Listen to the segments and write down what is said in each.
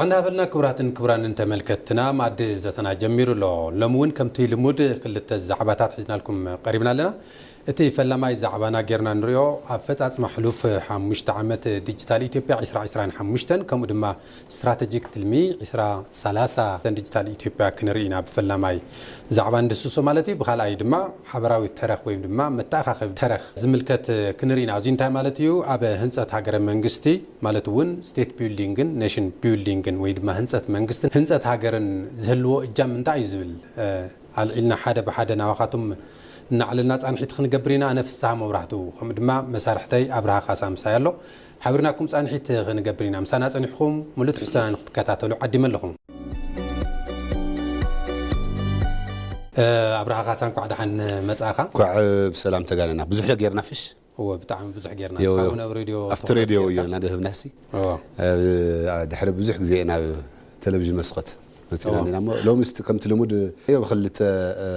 ኣናበልና ክቡራትን ክቡራንን ተመልከትና፣ ማዕዲ ዘተና ጀሚሩ ኣሎ። ሎሚ እውን ከምቲ ልሙድ ክልተ ዛዕባታት ሒዝናልኩም ቀሪብና ኣለና። እቲ ፈላማይ ዛዕባና ጌርና ንሪኦ፣ ኣፈጻጽማ ሕሉፍ ሓሙሽተ ዓመት ዲጂታል ኢትዮጵያ ዕስራ ዕስራን ሓሙሽተን፣ ከምኡ ድማ ስትራቴጂክ ትልሚ ዕስራ ሰላሳ ዲጂታል ኢትዮጵያ ክንርኢ ኢና። ብፈላማይ ዛዕባ ንድስሶ ማለት እዩ። ብኻልኣይ ድማ ሓበራዊ ተረኽ ወይም ድማ መተኣኻኸቢ ተረኽ ዝምልከት ክንርኢ ኢና። እዚ እንታይ ማለት እዩ? ኣብ ህንጸት ሃገረ መንግስቲ ማለት እውን ስቴት ቢልዲንግን ኔሽን ቢልዲንግን ወይ ድማ ህንጸት መንግስትን ህንጸት ሃገርን ዝህልዎ እጃም እንታይ እዩ ዝብል፣ እ፣ ኣልዒልና ሓደ ብሓደ ናባኻትኩም እናዕለልና ጻንሒት ክንገብር ኢና። ኣነ ፍስሃ መብራህቱ፣ ከምኡ ድማ መሳርሕተይ ኣብርሃ ካሳ ምሳይ ኣሎ። ሓቢርናኩም ጻንሒት ክንገብር ኢና። ምሳና ጸኒሕኩም ሙሉእ ትሕዝቶና ንክትከታተሉ ዓዲመ ኣለኹም። እ፣ ኣብርሃ ካሳ፣ እንኳዕ ደሓን መጻእኻ። እንኳዕ ብሰላም ተጋነና። ብዙሕ ዶ ጌርና ፍሽ? እወ፣ ብጣዕሚ ብዙሕ ጌርና። ዮ፣ ንስኻ ዮ። እውን ኣብ ሬድዮ ኣብቲ ትኹረት ሬድዮ ጌርካ። እዮ እናደህብናሲ። እወ። ኣብ፣ ድሕሪ ብዙሕ ግዜ ናብ ቴሌቪዥን መስኮት መጺና እወ። ኣለና እሞ፣ ሎሚ ስቲ ከምቲ ልሙድ እዮ ብክልተ፣ እ፣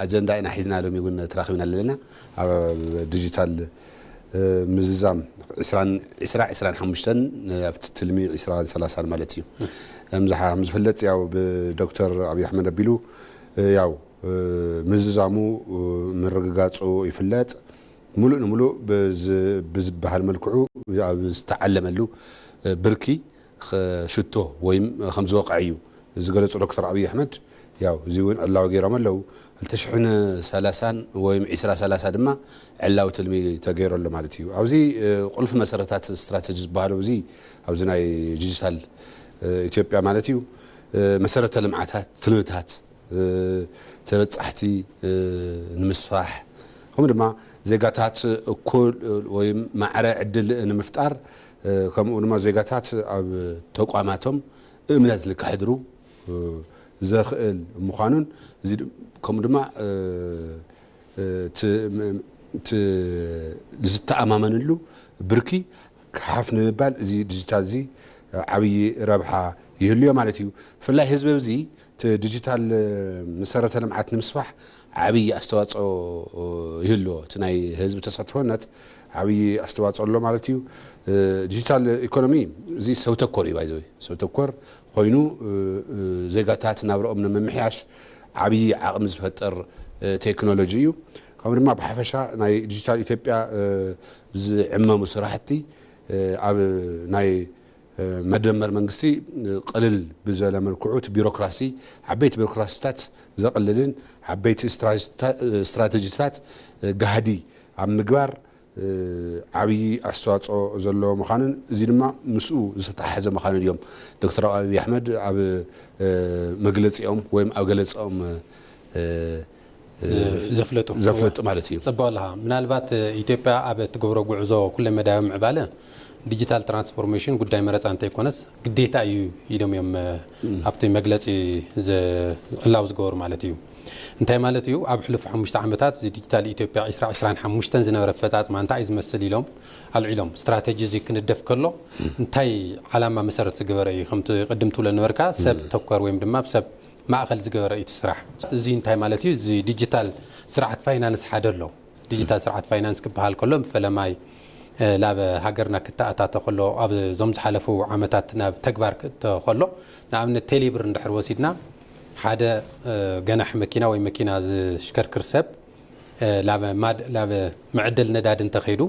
ኣጀንዳ ኢና ሒዝና ሎሚ እውን ተራኺብና ኣለና። ኣብ ዲጂታል፣ እ፣ ምዝዛም ዕስራን፣ ዕስራ ዕስራን ሓሙሽተን ኣብቲ ትልሚ ዕስራ ሰላሳን ማለት እዩ። እምዝሓ ከም ዝፍለጥ ያው ብዶክተር ኣብይ ኣሕመድ ኣቢሉ፣ እ፣ ያው፣ እ፣ ምዝዛሙ፣ እ፣ ምርግጋጹ ይፍለጥ። ሙሉእ ንሙሉእ ብዝ-፣ ብዝበሃል መልክዑ ኣብ ዝተዓለመሉ፣ እ፣ ብርኪ ኸ-፣ ሽቶ ወይም ከም ዝወቕዐ እዩ ዝገለጹ ዶክተር ኣብይ ኣሕመድ። ያው እዚ እውን ዕላዊ ገይሮም ኣለዉ። ክልተ ሽሕን ሰላሳን ወይም ዕስራ ሰላሳ ድማ ዕላዊ ትልሚ ተገይሩ ኣሎ ማለት እዩ። ኣብዚ፣ እ፣ ቁልፊ መሰረታት ስትራተጂ ዝበሃሉ እዚ ኣብዚ ናይ ዲጂታል፣ እ፣ ኢትዮጵያ ማለት እዩ፣ እ፣ መሰረተ ልምዓታት፣ ትልምታት፣ እ፣ ተበጻሕቲ፣ እ፣ ንምስፋሕ፣ ከምኡ ድማ ዜጋታት እኩል፣ እ፣ ወይም ማዕረ ዕድል ንምፍጣር፣ እ፣ ከምኡ ድማ ዜጋታት ኣብ ተቋማቶም እምነት ንከሕድሩ፣ እ፣ ዘኽእል ምዃኑን፣ እዚ ድ-፣ ከምኡ ድማ፣ እ፣ እ፣ እቲ ም-፣ እቲ ዝተኣማመንሉ ብርኪ ክሓፍ ንምባል እዚ ዲጂታል እዚ ዓብዪ ረብሓ ይህልዮ ማለት እዩ። ብፍላይ ህዝቢ እዚ እቲ ዲጂታል መሰረተ ልምዓት ንምስፋሕ ዓብዪ ኣስተዋፅኦ ይህልዎ። እቲ ናይ ህዝቢ ተሳትፎነት ዓብዪ ኣስተዋፅኦ ኣሎ ማለት እዩ። እ፣ ዲጂታል ኢኮኖሚ እዚ ሰብ ተኮር እዩ፣ ባይዘወይ ሰብ ተኮር ኮይኑ፣ እ፣ እ፣ ዜጋታት ናብርኦም ንምምሕያሽ ዓብዪ ዓቕሚ ዝፈጥር፣ እ፣ ቴክኖሎጂ እዩ። ከምኡ ድማ ብሓፈሻ ናይ ዲጂታል ኢትዮጵያ፣ እ፣ ዝዕመሙ ስራሕቲ፣ እ፣ ኣብ ናይ፣ እ፣ መደመር መንግስቲ፣ እ፣ ቅልል ብዘለ መልክዑ እቲ ቢሮክራሲ፣ ዓበይቲ ቢሮክራሲታት ዘቕልልን ዓበይቲ ስትራጅታ-፣ እ፣ ስትራቴጂታት፣ እ፣ ጋህዲ ኣብ ምግባር፣ እ፣ ዓብዪ ኣስተዋፅኦ ዘለዎ ምዃኑን እዚ ድማ ምስኡ ዝተተሓሓዘ ምዃኑን እዮም ዶክተር ኣብይ ኣሕመድ ኣብ፣ እ፣ መግለፂኦም ወይም ኣብ ገለፅኦም፣ እ፣ እ፣ ዘፍለጡ። ዘፍለጡ ማለት እዩ። ጽቡቕ ኣለኻ። ምናልባት፣ እ፣ ኢትዮጵያ ኣብ እትገብሮ ጉዕዞ ኩለ መዳያዊ ምዕባለ ዲጂታል ትራንስፎርሜሽን ጉዳይ መረጻ እንተይኮነስ ግዴታ እዩ ኢሎም እዮም፣ እ፣ ም። ኣብቲ መግለጺ ዘ-፣ ዕላዊ ዝገበሩ ማለት እዩ። እንታይ ማለት እዩ? ኣብ ሕሉፍ ሓሙሽተ ዓመታት እዚ ዲጂታል ኢትዮጵያ ዕስራ ዕስራን ሓሙሽተን ዝነበረ ኣፈጻጽማ እንታይ እዩ ዝመስል ኢሎም ኣልዒሎም። ስትራተጂ እዚ ክንደፍ ከሎ ም። እንታይ ዓላማ መሰረት ዝገበረ እዩ? ከምቲ ቅድም ትብሎ ነበርካ፣ ሰብ ም። ተኮር ወይም ድማ ሰብ ማእኸል ዝገበረ እዩ እቲ ስራሕ። እዚ እንታይ ማለት እዩ? እዚ ዲጂታል ስርዓት ፋይናንስ ሓደ ኣሎ። ዲጂታል ስርዓት ፋይናንስ ክበሃል ከሎ፣ ብፈለማይ፣ እ፣ ላብ ሃገርና ክተኣታተ ከሎ፣ ኣብ እዞም ዝሓለፉ ዓመታት ናብ ተግባር ክእቶ ከሎ፣ ንኣብነት ቴሌብር እንድሕር ወሲድና፣ ሓደ፣ እ፣ ገናሒ መኪና ወይ መኪና ዝሽከርክር ሰብ፣ እ፣ ላብ ማድ-፣ ላብ መዐደል ነዳዲ እንተኸይዱ፣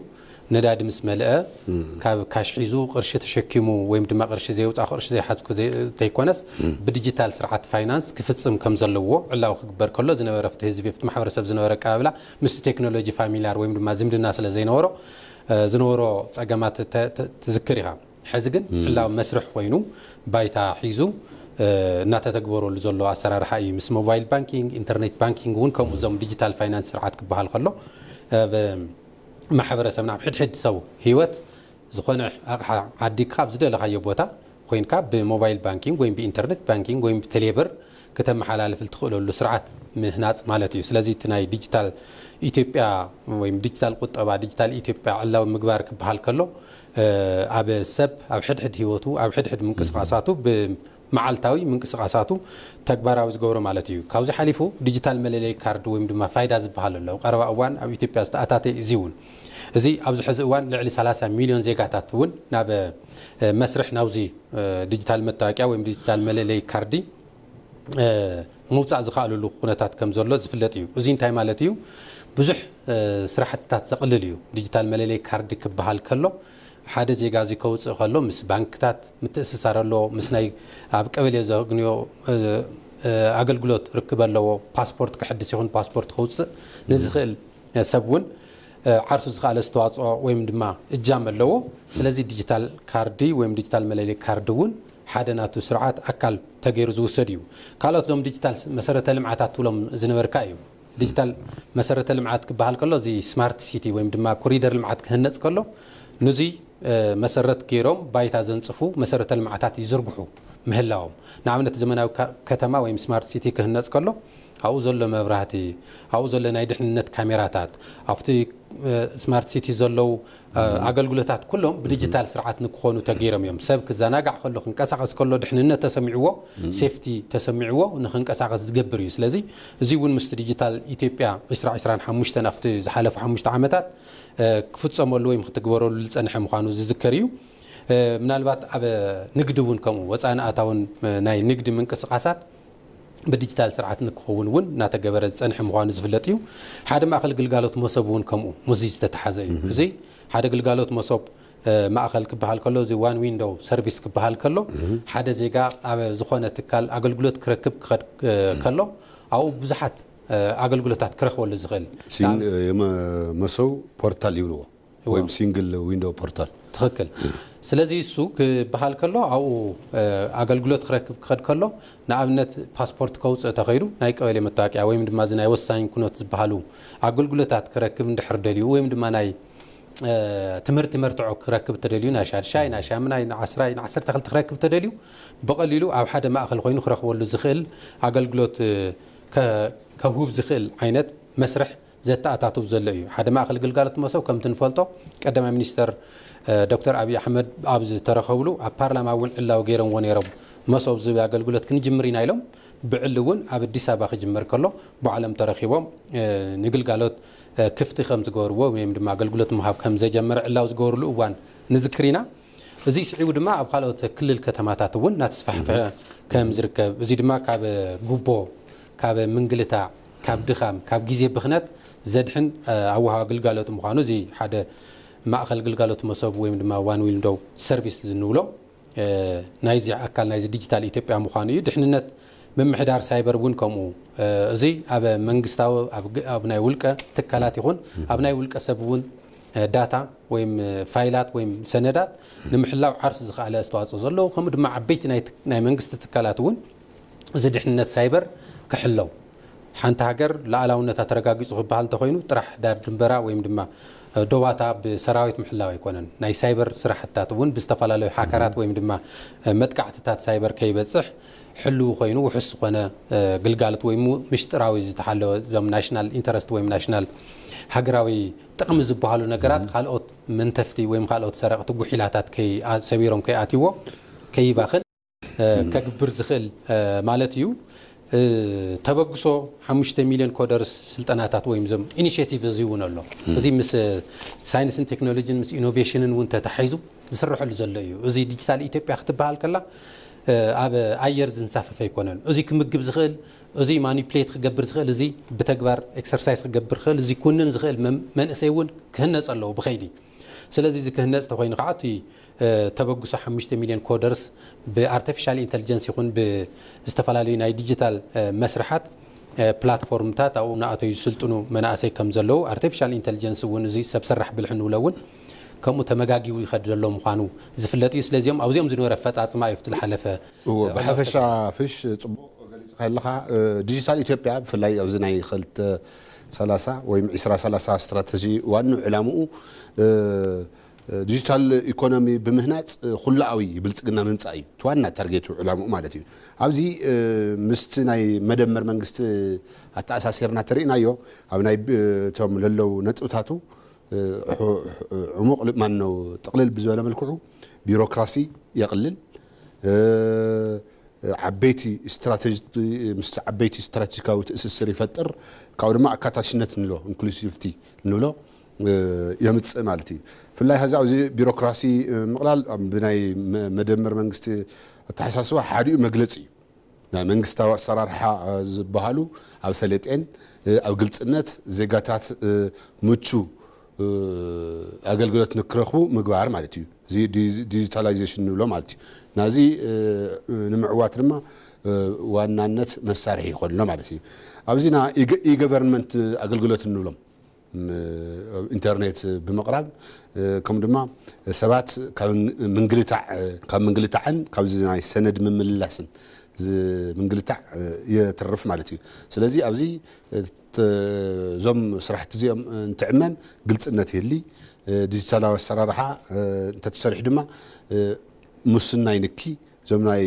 ነዳዲ ምስ መልአ፣ እም። ካብ ካሽ ሒዙ ቅርሺ ተሸኪሙ ወይም ድማ ቅርሺ ዘየውጻእኩ፣ ቅርሺ ዘይሓዝኩ ዘይ-፣ ዘይኮነስ፣ እም። ብዲጂታል ስርዓት ፋይናንስ ክፍጽም ከም ዘለዎ ዕላዊ ክግበር ከሎ ዝነበረ፣ ኣብቲ ህዝቢ፣ ኣብቲ ማሕበረሰብ ዝነበረ ኣቀባብላ ምስቲ ቴክኖሎጂ ፋሚልያር ወይም ድማ ዝምድና ስለ ዘይነበሮ፣ እ፣ ዝነበሮ ጸገማት ተ-፣ ተ-፣ ትዝክር ኢኻ። ሕዚ ግን እም። ዕላዊ መስርሕ ኮይኑ ባይታ ሒዙ፣ እ፣ እናተተግበረሉ ዘሎ ኣሰራርሓ እዩ። ምስ ሞባይል ባንኪንግ፣ ኢንተርኔት ባንኪንግ እውን ከምኡ እም። እዞም ዲጂታል ፋይናንስ ስርዓት ክበሃል ከሎ፣ እ፣ ብ-፣ ማሕበረሰብና ኣብ ሕድሕድ ሰብ ህይወት ዝኾነ ኣቕሓ ዓዲግካ ኣብ ዝደለኻዮ ቦታ ኮይንካ ብሞባይል ባንኪንግ ወይም ብኢንተርኔት ባንኪንግ ወይም ብቴሌብር ክተመሓላልፍ እትኽእለሉ ስርዓት ምህናጽ ማለት እዩ። ስለዚ እቲ ናይ ዲጂታል ኢትዮጵያ ወይም ዲጂታል ቁጠባ፣ ዲጂታል ኢትዮጵያ ዕላዊ ምግባር ክበሃል ከሎ፣ እ፣ ኣብ ሰብ፣ ኣብ ሕድሕድ ህይወቱ፣ ኣብ ሕድሕድ ምንቅስቃሳቱ ብ-፣ መዓልታዊ ምንቅስቓሳቱ ተግባራዊ ዝገብሮ ማለት እዩ። ካብዚ ሓሊፉ ዲጂታል መለለይ ካርድ ወይም ድማ ፋይዳ ዝበሃል ኣሎ። ኣብ ቀረባ እዋን ኣብ ኢትዮጵያ ዝተኣታተ እዩ። እዚ እውን እዚ ኣብዚ ሕዚ እዋን ልዕሊ ሰላሳ ሚሊዮን ዜጋታት እውን ናብ መስርሕ ናብዚ ዲጂታል መታወቂያ ወይም ዲጂታል መለለይ ካርዲ ምውፃእ ዝኸኣሉሉ ኩነታት ከም ዘሎ ዝፍለጥ እዩ። እዚ እንታይ ማለት እዩ? ብዙሕ ስራሕትታት ዘቕልል እዩ። ዲጂታል መለለይ ካርዲ ክበሃል ከሎ ሓደ ዜጋ እዚ ከውፅእ ከሎ ምስ ባንክታት ምትእስሳር ኣለዎ፣ ምስ ናይ ኣብ ቀበሌ ዘግንዮ ኣገልግሎት ርክብ ኣለዎ። ፓስፖርት ክሕድስ ይኹን ፓስፖርት ከውፅእ ንዝኽእል ሰብ እውን ዓርሱ ዝኸኣለ ኣስተዋፅኦ ወይም ድማ እጃም ኣለዎ። ስለዚ ዲጂታል ካርዲ ወይም ዲጂታል መለለይ ካርዲ እውን ሓደ ናቱ ስርዓት ኣካል ተገይሩ ዝውሰድ እዩ። ካልኦት እዞም ዲጂታል መሰረተ ልምዓታት ትብሎም ዝነበርካ እዩ። ዲጂታል መሰረተ ልምዓት ክበሃል ከሎ እዚ ስማርት ሲቲ ወይም ድማ ኮሪደር ልምዓት ክህነፅ ከሎ ንዚ መሰረት ገይሮም ባይታ ዘንፅፉ መሰረተ ልምዓታት ይዝርግሑ ምህላዎም። ንኣብነት ዘመናዊ ከተማ ወይም ስማርት ሲቲ ክህነፅ ከሎ ኣብኡ ዘሎ መብራህቲ፣ ኣብኡ ዘሎ ናይ ድሕንነት ካሜራታት፣ ኣብቲ ስማርት ሲቲ ዘለዉ ኣገልግሎታት ኩሎም ብዲጂታል ስርዓት ንክኾኑ ተገይሮም እዮም። ሰብ ክዘናጋዕ ከሎ ክንቀሳቐስ ከሎ ድሕንነት ተሰሚዕዎ፣ ሴፍቲ ተሰሚዕዎ ንክንቀሳቐስ ዝገብር እዩ። ስለዚ እዚ እውን ምስቲ ዲጂታል ኢትዮጵያ ዕስራ ዕስራን ሓሙሽተን ኣብቲ ዝሓለፉ ሓሙሽተ ዓመታት ክፍፀመሉ ወይም ክትግበረሉ ዝፀንሐ ምዃኑ ዝዝከር እዩ። ምናልባት ኣብ ንግዲ እውን ከምኡ ወፃእን ኣታውን ናይ ንግዲ ምንቅስቓሳት ብዲጂታል ስርዓት ንክኸውን እውን እናተገበረ ዝፀንሐ ምዃኑ ዝፍለጥ እዩ። ሓደ ማእኸል ግልጋሎት መሶብ እውን ከምኡ ምስዚ ዝተተሓዘ እዩ። እዚ ሓደ ግልጋሎት መሶብ ማእኸል ክበሃል ከሎ እዚ ዋን ዊንዶው ሰርቪስ ክበሃል ከሎ ሓደ ዜጋ ኣብ ዝኾነ ትካል ኣገልግሎት ክረክብ ክኸድ ከሎ ኣብኡ ብዙሓት ኣገልግሎታት ክረኽበሉ ዝኽእል መሶብ ፖርታል ይብልዎ ወይም ሲንግል ዊንዶው ፖርታል። ትኽክል። ስለዚ እሱ ክበሃል ከሎ ኣብኡ ኣገልግሎት ክረክብ ክኸድ ከሎ ንኣብነት ፓስፖርት ከውፅእ ተኸይዱ ናይ ቀበሌ መታወቂያ ወይም ድማ እዚ ናይ ወሳኝ ኩነት ዝበሃሉ ኣገልግሎታት ክረክብ እንድሕር ደልዩ ወይም ድማ ናይ ትምህርቲ መርትዖ ክረክብ ተደልዩ ናይ ሻድሻይ ናይ ሻምናይ ናይ ዓስራይ ናይ ዓሰርተ ክልተ ክረክብ ተደልዩ ብቐሊሉ ኣብ ሓደ ማእኸል ኮይኑ ክረኽበሉ ዝኽእል ኣገልግሎት ከውህብ ዝኽእል ዓይነት መስርሕ ዘተኣታትው ዘሎ እዩ። ሓደ ማእኸል ግልጋሎት መሶብ ከምቲ ንፈልጦ ቀዳማይ ሚኒስተር ዶክተር ኣብይ ኣሕመድ ኣብ ዝተረኸብሉ ኣብ ፓርላማ እውን ዕላዊ ገይሮምዎ ነይሮም። መሶብ ዝብል ኣገልግሎት ክንጅምር ኢና ኢሎም ብዕሊ እውን ኣብ ኣዲስ ኣበባ ክጅመር ከሎ ባዕሎም ተረኺቦም ንግልጋሎት ክፍቲ ከም ዝገበርዎ ወይም ድማ ኣገልግሎት ምሃብ ከም ዘጀመረ ዕላዊ ዝገበርሉ እዋን ንዝክር ኢና። እዚ ስዒቡ ድማ ኣብ ካልኦት ክልል ከተማታት እውን እናተስፋሕፈሐ ከም ዝርከብ፣ እዚ ድማ ካብ ጉቦ፣ ካብ ምንግልታዕ፣ ካብ ድኻም፣ ካብ ግዜ ብኽነት ዘድሕን ኣወሃባ ግልጋሎት ምዃኑ እዚ ሓደ ማእኸል ግልጋሎት መሶብ ወይም ድማ ዋን ዊንዶው ሰርቪስ እንብሎ ናይዚ ኣካል ናይዚ ዲጂታል ኢትዮጵያ ምዃኑ እዩ። ድሕንነት ምምሕዳር ሳይበር እውን ከምኡ። እዚ ኣብ መንግስታዊ ኣብ ናይ ውልቀ ትካላት ይኹን ኣብ ናይ ውልቀ ሰብ እውን ዳታ ወይም ፋይላት ወይም ሰነዳት ንምሕላው ዓርሱ ዝኸኣለ ኣስተዋፅኦ ዘለዎ ከምኡ ድማ ዓበይቲ ናይ መንግስቲ ትካላት እውን እዚ ድሕንነት ሳይበር ክሕለው ሓንቲ ሃገር ሉዓላውነታ ተረጋጊፁ ክበሃል እንተኾይኑ ጥራሕ ዳር ድንበራ ወይም ድማ ዶባታ ብሰራዊት ምሕላው ኣይኮነን። ናይ ሳይበር ስራሕትታት እውን ብዝተፈላለዩ ሃከራት ወይም ድማ መጥቃዕትታት ሳይበር ከይበፅሕ ሕልው ኮይኑ ውሑስ ዝኾነ ግልጋሎት ወይ ምስጢራዊ ዝተሓለወ እዞም ናሽናል ኢንተረስት ወይም ናሽናል ሃገራዊ ጥቕሚ ዝበሃሉ ነገራት ካልኦት መንተፍቲ ወይም ካልኦት ሰረቕቲ ጉሒላታት ሰቢሮም ከይኣትይዎ ከይባኽን ከግብር ዝኽእል ማለት እዩ። ተበግሶ ሓሙሽተ ሚልዮን ኮደርስ ስልጠናታት ወይም ዞም ኢኒሽቲቭ እዚ እውን ኣሎ። እዚ ምስ ሳይንስን ቴክኖሎጂን ምስ ኢኖቬሽንን እውን ተታሒዙ ዝስረሐሉ ዘሎ እዩ። እዚ ዲጂታል ኢትዮጵያ ክትበሃል ከላ ኣብ ኣየር ዝንሳፈፍ ኣይኮነን። እዚ ክምግብ ዝኽእል፣ እዚ ማኒፕሌት ክገብር ዝኽእል፣ እዚ ብተግባር ኤክሰርሳይዝ ክገብር ክኽእል፣ እዚ ኩንን ዝኽእል መንእሰይ እውን ክህነፅ ኣለዎ ብኸይዲ። ስለዚ እዚ ክህነፅ ተኮይኑ ከዓ እቲ ተበግሶ ሓሙሽተ ሚልዮን ኮደርስ ብኣርቲፊሻል ኢንተልጀንስ ይኹን ብዝተፈላለዩ ናይ ዲጂታል መስርሓት ፕላትፎርምታት ኣብኡ እናኣተዩ ዝስልጥኑ መናእሰይ ከም ዘለዉ ኣርቲፊሻል ኢንተልጀንስ እውን እዚ ሰብ ሰራሕ ብልሒ ንብሎ እውን ከምኡ ተመጋጊቡ ይኸድ ዘሎ ምዃኑ ዝፍለጥ እዩ። ስለዚኦም ኣብዚኦም ዝነበረ ኣፈፃፅማ እዩ ዝሓለፈ ብሓፈሻ ፍሽ ፅቡቅ ገሊፅካ ኣለካ። ዲጂታል ኢትዮጵያ ብፍላይ ኣብዚ ናይ ክልተ ሰላሳ ወይም ዕስራ ሰላሳ ስትራተጂ ዋኑ ዕላምኡ ዲጂታል ኢኮኖሚ ብምህናፅ ኩላኣዊ ብልፅግና ምምፃእ እዩ እቲ ዋና ታርጌቱ ዕላምኡ ማለት እዩ። ኣብዚ ምስቲ ናይ መደመር መንግስቲ ኣተኣሳሲርና ተሪእናዮ ኣብ ናይ እቶም ለለው ነጥብታቱ ዕሙቕ ማነው ጥቕልል ብዝበለ መልክዑ ቢሮክራሲ የቕልል፣ ዓበይቲ ስትራቴጂ ምስ ዓበይቲ ስትራቴጂካዊ ትእስስር ይፈጥር። ካብኡ ድማ ኣካታችነት ንብሎ፣ ኢንክሉሲቪቲ ንብሎ የምፅእ ማለት እዩ። ብፍላይ ሀዚ ኣብዚ ቢሮክራሲ ምቕላል ብናይ መደመር መንግስቲ ኣተሓሳስባ ሓዲኡ መግለፂ እዩ። ናይ መንግስታዊ ኣሰራርሓ ዝበሃሉ ኣብ ሰለጤን ኣብ ግልፅነት ዜጋታት ምቹ ኣገልግሎት ንክረኽቡ ምግባር ማለት እዩ። እዚ ዲጂታላይዜሽን ንብሎ ማለት እዩ። ናዚ ንምዕዋት ድማ ዋናነት መሳርሒ ይኾንሎ ማለት እዩ። ኣብዚና ኢገቨርንመንት ኣገልግሎት ንብሎም ኢንተርኔት ብምቕራብ ከም ድማ ሰባት ካብ ምንግልታዕ ካብ ምንግልታዕን ካብዚ ናይ ሰነድ ምምልላስን ምንግልታዕ የትርፍ ማለት እዩ። ስለዚ ኣብዚ እዞም ስራሕቲ እዚኦም እንትዕመም ግልፅነት ይህሊ፣ ዲጂታላዊ ኣሰራርሓ እንተተሰሪሑ ድማ ሙስና ይንኪ፣ እዞም ናይ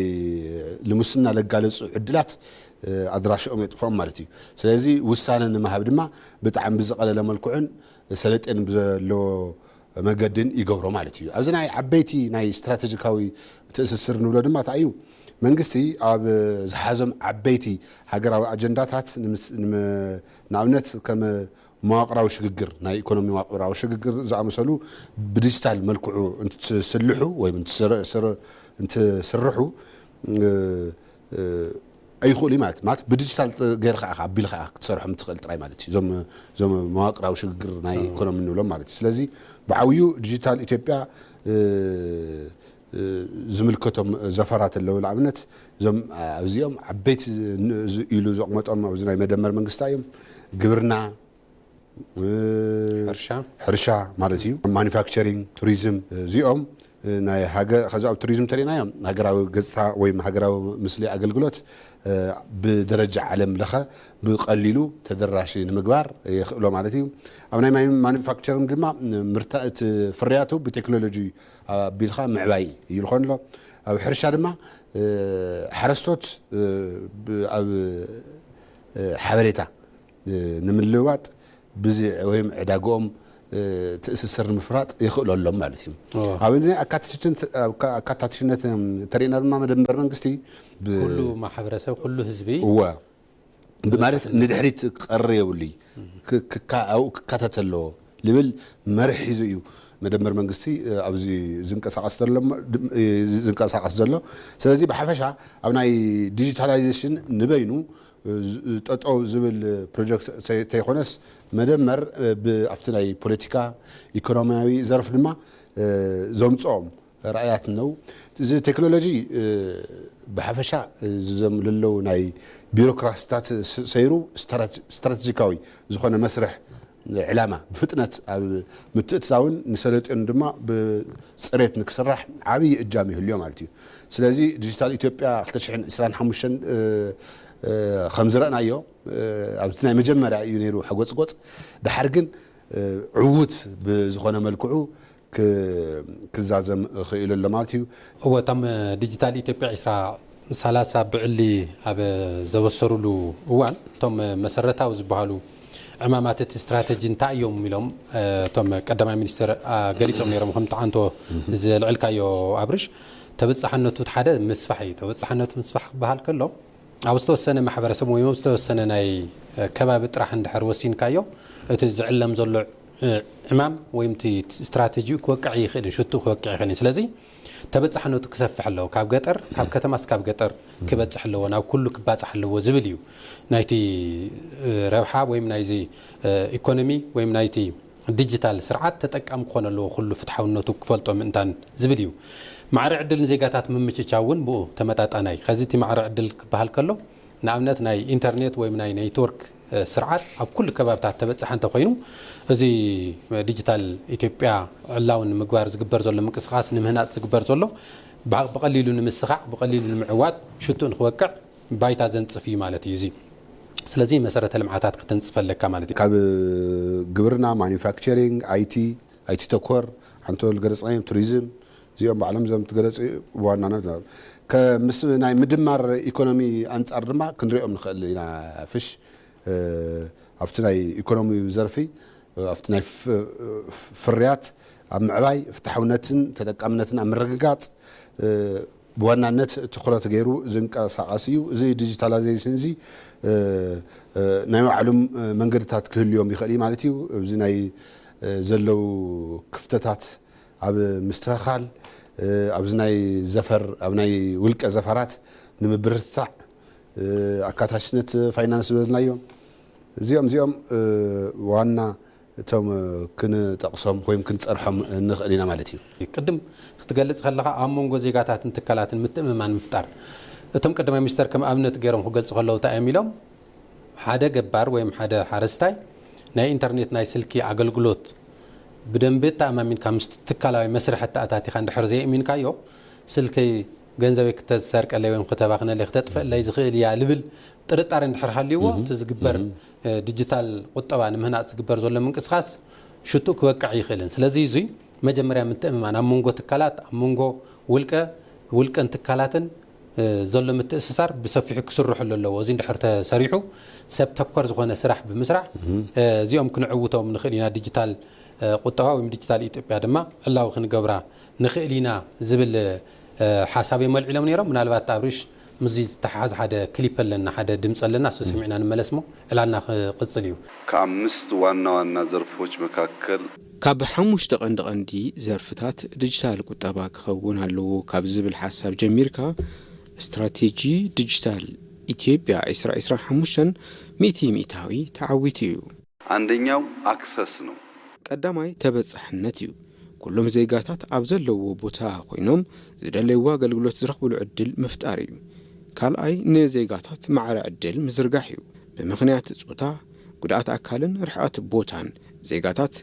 ልሙስና ለጋለፁ ዕድላት ኣድራሽኦም የጥፍኦም ማለት እዩ። ስለዚ ውሳነ ንምሃብ ድማ ብጣዕሚ ብዝቐለለ መልክዑን ሰለጤን ብዘለዎ መገድን ይገብሮ ማለት እዩ። ኣብዚ ናይ ዓበይቲ ናይ ስትራቴጂካዊ ትእስስር ንብሎ ድማ እንታይ እዩ? መንግስቲ ኣብ ዝሓዞም ዓበይቲ ሃገራዊ ኣጀንዳታት ንኣብነት ከም መዋቕራዊ ሽግግር፣ ናይ ኢኮኖሚ መዋቕራዊ ሽግግር ዝኣመሰሉ ብዲጂታል መልክዑ እንትስልሑ ወይ እንትስርሑ ኣይኽእሉ ማለት ማለት ብዲጂታል ገይርካ ኣቢልካ ክትሰርሖም ትኽእል ጥራይ ማለት እዩ። እዞም እዞም መዋቅራዊ ሽግግር ናይ ኢኮኖሚ ንብሎም ማለት እዩ። ስለዚ ብዓብዩ ዲጂታል ኢትዮጵያ ዝምልከቶም ዘፈራት ኣለዉ። ንኣብነት እዞም ኣብዚኦም ዓበይቲ ኢሉ ዘቕመጦም ኣብዚ ናይ መደመር መንግስታ እዮም። ግብርና፣ ሕርሻ ማለት እዩ፣ ማኑፋክቸሪንግ፣ ቱሪዝም እዚኦም ናይ ሃገር ከዚ ኣብ ቱሪዝም ተሪእናዮም ሃገራዊ ገጽታ ወይ ሃገራዊ ምስሊ ኣገልግሎት ብደረጃ ዓለም ለኸ ብቐሊሉ ተደራሽ ንምግባር የኽእሎ ማለት እዩ። ኣብ ናይ ማኑፋክቸሪንግ ድማ ምርታ እቲ ፍርያቱ ብቴክኖሎጂ ኣቢልካ ምዕባይ እዩ ዝኾን ኣሎ። ኣብ ሕርሻ ድማ ሓረስቶት ኣብ ሓበሬታ ንምልዋጥ ብዚ ወይም ዕዳግኦም ትእስስር ንምፍራጥ ይኽእለሎም ማለት እዩ። ኣብ እዚ ኣካታችነት ተሪእና ድማ መደበር መንግስቲ ኩሉ ማሕበረሰብ ኩሉ ህዝቢ እወ ማለት ንድሕሪት ክቀሪ የብሉይ ኣብኡ ክካተት ኣለዎ ልብል መርሕ ሒዙ እዩ መደመር መንግስቲ ኣብዚ ዝንቀሳቀስ ዘሎ። ስለዚ ብሓፈሻ ኣብ ናይ ዲጂታላይዜሽን ንበይኑ ጠጠው ዝብል ፕሮጀክት ተይኮነስ መደመር ኣብቲ ናይ ፖለቲካ ኢኮኖሚያዊ ዘርፍ ድማ ዘምፅኦም ራእያት ነው። እዚ ቴክኖሎጂ ብሓፈሻ ዝዘም ለለው ናይ ቢሮክራሲታት ሰይሩ ስትራቴጂካዊ ዝኾነ መስርሕ ዕላማ ብፍጥነት ኣብ ምትእትታውን ንሰለጤኑ ድማ ብፅሬት ንክስራሕ ዓብዪ እጃም ይህልዮ ማለት እዩ። ስለዚ ዲጂታል ኢትዮጵያ ክልተ ሽሕን ዕስራን ሓሙሽተን ከም ዝረእናዮ ኣብዚ ናይ መጀመርያ እዩ ነይሩ ሓጎፅጎፅ። ድሓር ግን ዕዉት ብዝኾነ መልክዑ ክዛዘም ክኢሉ ኣሎ ማለት እዩ። እወ እቶም ዲጂታል ኢትዮጵያ ዕስራ ሰላሳ ብዕሊ ኣብ ዘበሰሩሉ እዋን እቶም መሰረታዊ ዝበሃሉ ዕማማት እቲ ስትራተጂ እንታይ እዮም ኢሎም እቶም ቀዳማይ ሚኒስትር ገሊፆም ነይሮም። ከም ትዓንቶ ዘልዕልካዮ ኣብርሽ ተበፃሕነቱ ሓደ ምስፋሕ እዩ። ተበፃሕነቱ ምስፋሕ ክበሃል ከሎ ኣብ ዝተወሰነ ማሕበረሰብ ወይ ኣብ ዝተወሰነ ናይ ከባቢ ጥራሕ እንድሕር ወሲንካዮ እቲ ዝዕለም ዘሎ ዕማም ወይ እቲ ስትራተጂኡ ክወቅዕ ይኽእል እዩ፣ ሽትኡ ክወቅዕ ይኽእል እዩ። ስለዚ ተበፃሕነቱ ክሰፍሕ ኣለዎ። ካብ ገጠር ካብ ከተማ እስካብ ገጠር ክበፅሕ ኣለዎ፣ ናብ ኩሉ ክባፃሕ ኣለዎ ዝብል እዩ ናይቲ ረብሓ ወይም ናይዚ ኢኮኖሚ ወይም ናይቲ ዲጂታል ስርዓት ተጠቃሚ ክኾን ኣለዎ፣ ኩሉ ፍትሓውነቱ ክፈልጦ ምእንታን ዝብል እዩ። ማዕረ ዕድል ንዜጋታት ምምችቻው እውን ብኡ ተመጣጣናይ። ከዚ እቲ ማዕረ ዕድል ክበሃል ከሎ ንኣብነት ናይ ኢንተርኔት ወይም ናይ ኔትወርክ ስርዓት ኣብ ኩሉ ከባብታት ተበፃሒ እንተኮይኑ እዚ ዲጂታል ኢትዮጵያ ዕላዊ ንምግባር ዝግበር ዘሎ ምንቅስቃስ ንምህናፅ ዝግበር ዘሎ ብቐሊሉ ንምስኻዕ ብቐሊሉ ንምዕዋት ሽቱ ንክወቅዕ ባይታ ዘንፅፍ እዩ ማለት እዩ። እዚ ስለዚ መሰረተ ልምዓታት ከተንፅፍ ኣለካ ማለት እዩ። ካብ ግብርና፣ ማኑፋክቸሪንግ፣ ኣይቲ፣ ኣይቲ ተኮር ሓንቶ ዝገለፅናዮም ቱሪዝም እዚኦም ባዕሎም ዘም ትገለፅ ብዋናነት ምስ ናይ ምድማር ኢኮኖሚ ኣንፃር ድማ ክንሪኦም ንኽእል ኢና። ፍሽ ኣብቲ ናይ ኢኮኖሚ ዘርፊ ኣብቲ ናይ ፍርያት ኣብ ምዕባይ ፍትሓውነትን ተጠቃምነትን ኣብ ምርግጋፅ ብዋናነት ትኹረት ገይሩ ዝንቀሳቐስ እዩ። እዚ ዲጂታላይዜሽን እዚ ናይ ባዕሎም መንገድታት ክህልዮም ይኽእል እዩ ማለት እዩ። ኣብዚ ናይ ዘለዉ ክፍተታት ኣብ ምስትኽኻል፣ ኣብዚ ናይ ዘፈር ኣብ ናይ ውልቀ ዘፈራት ንምብርትታዕ፣ ኣካታችነት ፋይናንስ ዝበልናዮም እዚኦም እዚኦም ዋና እቶም ክንጠቕሶም ወይም ክንፀርሖም ንኽእል ኢና ማለት እዩ። ቅድም ክትገልጽ ከለኻ ኣብ መንጎ ዜጋታትን ትካላትን ምትእምማን ምፍጣር፣ እቶም ቀዳማይ ሚኒስተር ከም ኣብነት ገይሮም ክገልጹ ከለዉ እንታይ እዮም ኢሎም? ሓደ ገባር ወይም ሓደ ሓረስታይ ናይ ኢንተርኔት ናይ ስልኪ ኣገልግሎት ብደንቢ ተኣማሚንካ ምስ ትካላዊ መስርሕ ኣተኣታቲኻ እንድሕር ዘየእሚንካዮ፣ ስልኪ ገንዘበይ ክተሰርቀለይ ወይም ክተባኽነለይ ክተጥፈለይ ዝኽእል እያ ልብል ጥርጣሬ እንድሕር ሃልይዎ እቲ ዝግበር ዲጂታል ቁጠባ ንምህናፅ ዝግበር ዘሎ ምንቅስቃስ ሽትኡ ክበቅዕ ይኽእልን። ስለዚ እዙይ መጀመርያ ምትእምማን ኣብ መንጎ ትካላት፣ ኣብ መንጎ ውልቀ ውልቀን ትካላትን ዘሎ ምትእስሳር ብሰፊሑ ክስርሐሉ ኣለዎ። እዚ እንድሕር ተሰሪሑ ሰብ ተኮር ዝኾነ ስራሕ ብምስራሕ እዚኦም ክንዕውቶም ንኽእል ኢና። ዲጂታል ቁጠባ ወይም ዲጂታል ኢትዮጵያ ድማ ዕላዊ ክንገብራ ንኽእል ኢና ዝብል ሓሳብ እዮም ኣልዒሎም ነይሮም። ምናልባት ኣብሪሽ ምስዚ ዝተሓሓዝ ሓደ ክሊፕ ኣለና፣ ሓደ ድምፂ ኣለና፣ እሱ ሰሚዕና ንመለስ እሞ ዕላልና ክቕፅል እዩ። ከኣምስት ዋና ዋና ዘርፎች መካከል ካብ ሓሙሽተ ቀንዲ ቀንዲ ዘርፍታት ዲጂታል ቁጠባ ክኸውን ኣለዎ ካብ ዝብል ሓሳብ ጀሚርካ ስትራቴጂ ዲጂታል ኢትዮጵያ ዕስራ ዕስራ ሓሙሽተ ሚእቲ ሚእታዊ ተዓዊቱ እዩ። አንደኛው አክሰስ ነው። ቀዳማይ ተበጻሕነት እዩ። ኩሎም ዜጋታት ኣብ ዘለዎ ቦታ ኮይኖም ዝደለይዎ ኣገልግሎት ዝረኽብሉ ዕድል ምፍጣር እዩ። ካልኣይ ንዜጋታት ማዕረ ዕድል ምዝርጋሕ እዩ። ብምኽንያት ጾታ፣ ጉድኣት ኣካልን ርሕቐት ቦታን ዜጋታት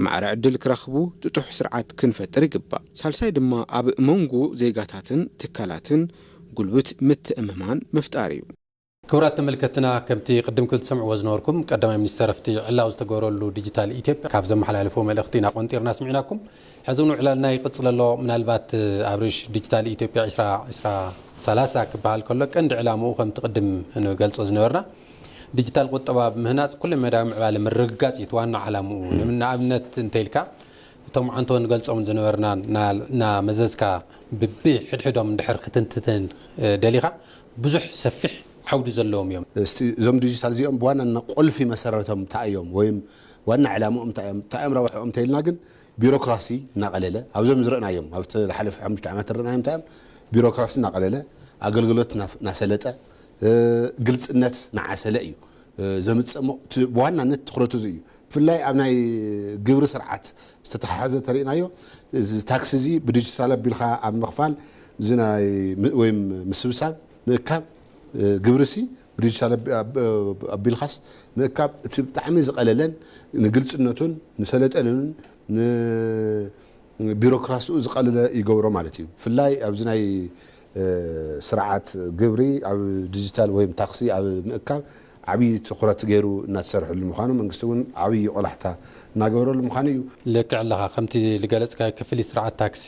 ማዕረ ዕድል ክረኽቡ ጥጡሕ ስርዓት ክንፈጥር ይግባእ። ሳልሳይ ድማ ኣብ መንጎ ዜጋታትን ትካላትን ጉልብት ምትእምማን ምፍጣር እዩ። ክቡራት ተመልከትና፣ ከምቲ ቅድም ክትሰምዕዎ ዝነበርኩም ቀዳማይ ሚኒስተር ኣብቲ ዕላዊ ዝተገበረሉ ዲጂታል ኢትዮጵያ ካብ ዘመሓላለፍዎ መልእኽቲ ኢና ቆንጢርና ኣስሚዕናኩም። ሕዚ እውን ዕላልና ይቕፅል ኣሎ። ምናልባት ኣብሪሽ ዲጂታል ኢትዮጵያ ዕስራ ዕስራ ሰላሳ ክበሃል ከሎ ቀንዲ ዕላምኡ ከምቲ ቅድም ንገልፆ ዝነበርና ዲጂታል ቁጠባ ብምህናፅ ኩለ መዳያዊ ምዕባለ ምርግጋፅ እዩ እቲ ዋና ዓላምኡ። ንኣብነት እንተኢልካ እቶም ዓንቶ ንገልፆም ዝነበርና እናመዘዝካ ብብሕድሕዶም እንድሕር ክትንትትን ደሊኻ ብዙሕ ሰፊሕ ዓውዲ ዘለዎም እዮም። እዞም ዲጂታል እዚኦም ብዋናነት ቁልፊ መሰረቶም እንታይ እዮም ወይም ዋና ዕላምኦም እንታይ እዮም፣ እንታይ እዮም ረብሕኦም እንተኢልና ግን ቢሮክራሲ እናቐለለ ኣብዞም ዝረእናዮም ኣብ ዝሓለፈ ሓሙሽተ ዓመት ዝረእናዮም እንታይ እዮም ቢሮክራሲ እናቐለለ ኣገልግሎት እናሰለጠ ግልፅነት እናዓሰለ እዩ ዘምፅእ። ብዋናነት ትኹረቱ እዚ እዩ። ብፍላይ ኣብ ናይ ግብሪ ስርዓት ዝተተሓሓዘ ተሪእናዮ እዚ ታክሲ እዚ ብዲጂታል ኣቢልካ ኣብ ምኽፋል እዚ ናይ ወይም ምስብሳብ ምእካብ ግብሪ ሲ ብዲጂታል ኣቢልካስ ምእካብ እቲ ብጣዕሚ ዝቐለለን ንግልፅነቱን ንሰለጠንኑን ንቢሮክራሲኡ ዝቐለለ ይገብሮ ማለት እዩ። ብፍላይ ኣብዚ ናይ ስርዓት ግብሪ ኣብ ዲጂታል ወይም ታክሲ ኣብ ምእካብ ዓብዪ ትኹረት ገይሩ እናተሰርሐሉ ምዃኑ መንግስቲ እውን ዓብዪ ቆላሕታ እናገበረሉ ምዃኑ እዩ። ልክዕ ኣለኻ። ከምቲ ዝገለፅካዮ ክፍሊት ስርዓት ታክሲ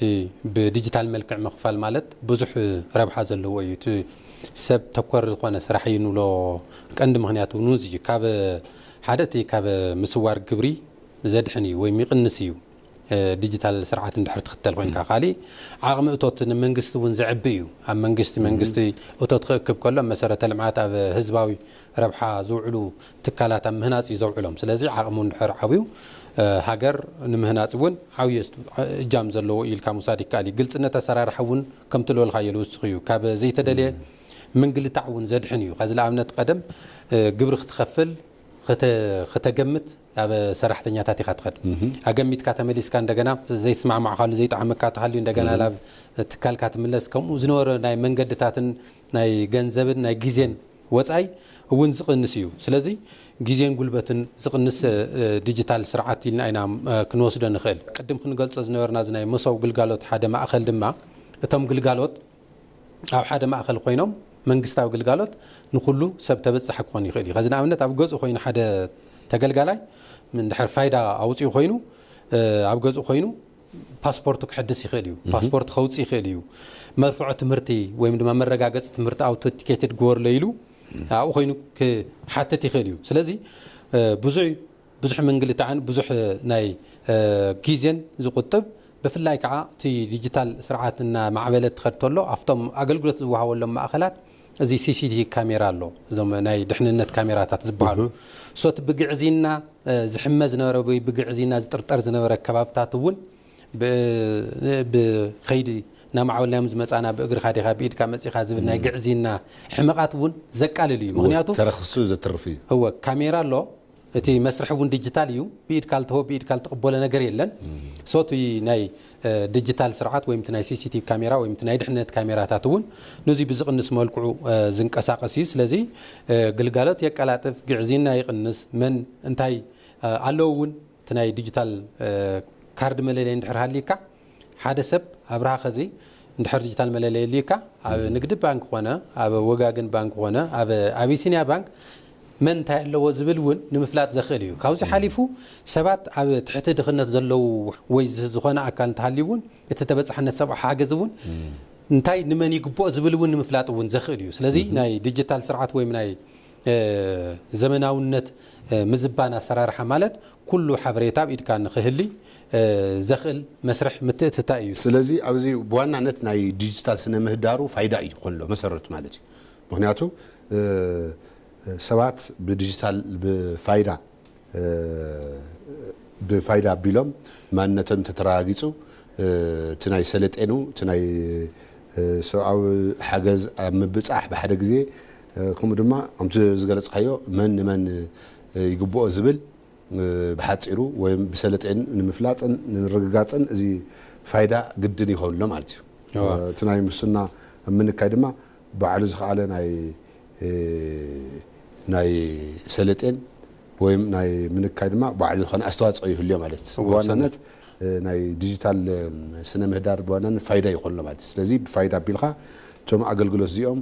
ብዲጂታል መልክዕ ምኽፋል ማለት ብዙሕ ረብሓ ዘለዎ እዩ። እቲ ሰብ ተኮር ዝኾነ ስራሕ እዩ ንብሎ ቀንዲ ምኽንያት እውን እዚ እዩ። ካብ ሓደ እቲ ካብ ምስዋር ግብሪ ዘድሕን እዩ ወይም ይቕንስ እዩ። ዲጂታል ስርዓት እንድሕር ትኽተል ኮይንካ ካሊእ ዓቕሚ እቶት ንመንግስቲ እውን ዘዕቢ እዩ። ኣብ መንግስቲ መንግስቲ እቶት ክእክብ ከሎ መሰረተ ልምዓት ኣብ ህዝባዊ ረብሓ ዝውዕሉ ትካላት ኣብ ምህናፅ እዩ ዘውዕሎም። ስለዚ ዓቕሙ እንድሕር ዓብዩ ሃገር ንምህናፅ እውን ዓብዩ እጃም ዘለዎ ኢልካ ምውሳድ ይከኣል እዩ። ግልፅነት ኣሰራርሓ እውን ከምቲ ዝበልካዮ ልውስኽ እዩ። ካብ ዘይተደልየ ምንግልታዕ እውን ዘድሕን እዩ። ከዚ ንኣብነት ቀደም ግብሪ ክትኸፍል ከተገምት ኣብ ሰራሕተኛታት ኢኻ ትኸድ። ኣገሚትካ ተመሊስካ እንደገና ዘይስማዕማዕካሉ ዘይጠዓመካ ተሃልዩ እንደገና ናብ ትካልካ ትምለስ። ከምኡ ዝነበረ ናይ መንገድታትን ናይ ገንዘብን ናይ ግዜን ወፃይ እውን ዝቕንስ እዩ። ስለዚ ግዜን ጉልበትን ዝቕንስ ዲጂታል ስርዓት ኢልና ኢና ክንወስዶ ንኽእል። ቅድም ክንገልፆ ዝነበርና እዚ ናይ መሶብ ግልጋሎት ሓደ ማእኸል ድማ እቶም ግልጋሎት ኣብ ሓደ ማእኸል ኮይኖም መንግስታዊ ግልጋሎት ንኩሉ ሰብ ተበፃሒ ክኾን ይኽእል እዩ። ከዚ ንኣብነት ኣብ ገዝኡ ኮይኑ ሓደ ተገልጋላይ እንድሕር ፋይዳ ኣውፂኡ ኮይኑ ኣብ ገዝኡ ኮይኑ ፓስፖርቱ ክሕድስ ይኽእል እዩ። ፓስፖርት ከውፅእ ይኽእል እዩ። መርፍዖ ትምህርቲ ወይም ድማ መረጋገፂ ትምህርቲ ኣውቶንቲኬትድ ግበርሎ ኢሉ ኣብኡ ኮይኑ ክሓትት ይኽእል እዩ። ስለዚ ብዙሕ ብዙሕ ምንግልታዕን ብዙሕ ናይ ግዜን ዝቁጥብ ብፍላይ ከዓ እቲ ዲጂታል ስርዓት እናማዕበለ ትኸድ ተሎ ኣብቶም ኣገልግሎት ዝወሃበሎም ማእኸላት እዚ ሲሲቲቪ ካሜራ ኣሎ፣ እዞም ናይ ድሕንነት ካሜራታት ዝበሃሉ። ሶት ብግዕዝይና ዝሕመ ዝነበረ ወይ ብግዕዝይና ዝጥርጠር ዝነበረ ከባብታት እውን ብኸይዲ እናማዕበልናዮም ዝመፃና ብእግርኻ ዲኻ ብኢድካ መፂኻ ዝብል ናይ ግዕዝይና ሕመቓት እውን ዘቃልል እዩ። ምክንያቱ ተረክሱ ዘትርፍ እዩ። እወ ካሜራ ኣሎ፣ እቲ መስርሕ እውን ዲጂታል እዩ። ብኢድካ ልትህቦ ብኢድካ ልትቕበሎ ነገር የለን። ሶቲ ናይ ዲጂታል ስርዓት ወይም ናይ ሲሲቲቪ ካሜራ ወይም ናይ ድሕነት ካሜራታት እውን ነዚ ብዝቕንስ መልክዑ ዝንቀሳቀስ እዩ። ስለዚ ግልጋሎት የቀላጥፍ፣ ግዕዝይና ይቕንስ፣ መን እንታይ ኣለዉ እውን እቲ ናይ ዲጂታል ካርድ መለለይ እንድሕር ሃልዩካ ሓደ ሰብ ኣብርሃ ኸዚ እንድሕር ዲጂታል መለለይ ኣልዩካ ኣብ ንግዲ ባንክ ኾነ ኣብ ወጋግን ባንክ ኾነ ኣብ ኣቢሲንያ ባንክ መን እንታይ ኣለዎ ዝብል እውን ንምፍላጥ ዘኽእል እዩ። ካብዚ ሓሊፉ ሰባት ኣብ ትሕቲ ድኽነት ዘለዉ ወይ ዝኾነ ኣካል እንተሃልዩ እውን እቲ ተበፃሕነት ሰብኣዊ ሓገዝ እውን እንታይ ንመን ይግብኦ ዝብል እውን ንምፍላጥ እውን ዘኽእል እዩ። ስለዚ ናይ ዲጂታል ስርዓት ወይም ናይ ዘመናውነት ምዝባን ኣሰራርሓ ማለት ኩሉ ሓበሬታ ኣብ ኢድካ ንኽህሊ ዘኽእል መስርሕ ምትእትታ እዩ። ስለዚ ኣብዚ ብዋናነት ናይ ዲጂታል ስነ ምህዳሩ ፋይዳ እዩ ዝኾንሎ መሰረቱ ማለት እዩ። ምክንያቱ ሰባት ብዲጂታል ብፋይዳ ብፋይዳ ኣቢሎም ማንነቶም እንተተረጋጊፁ እቲ ናይ ሰለጤኑ እቲ ናይ ሰብኣዊ ሓገዝ ኣብ ምብፃሕ ብሓደ ግዜ ከምኡ ድማ ከምቲ ዝገለፅካዮ መን ንመን ይግብኦ ዝብል ብሓፂሩ ወይም ብሰለጤን ንምፍላጥን ንምርግጋፅን እዚ ፋይዳ ግድን ይኸውን ኣሎ ማለት እዩ። እቲ ናይ ሙስና ኣብ ምንካይ ድማ ባዕሉ ዝኸኣለ ናይ ናይ ሰለጤን ወይም ናይ ምንካይ ድማ ባዕሉ ዝኾነ ኣስተዋፅኦ ይህልዮ ማለት እዩ። ብዋናነት ናይ ዲጂታል ስነ ምህዳር ብዋናነት ፋይዳ ይኾንሎ ማለት እዩ። ስለዚ ብፋይዳ ኣቢልካ እቶም ኣገልግሎት እዚኦም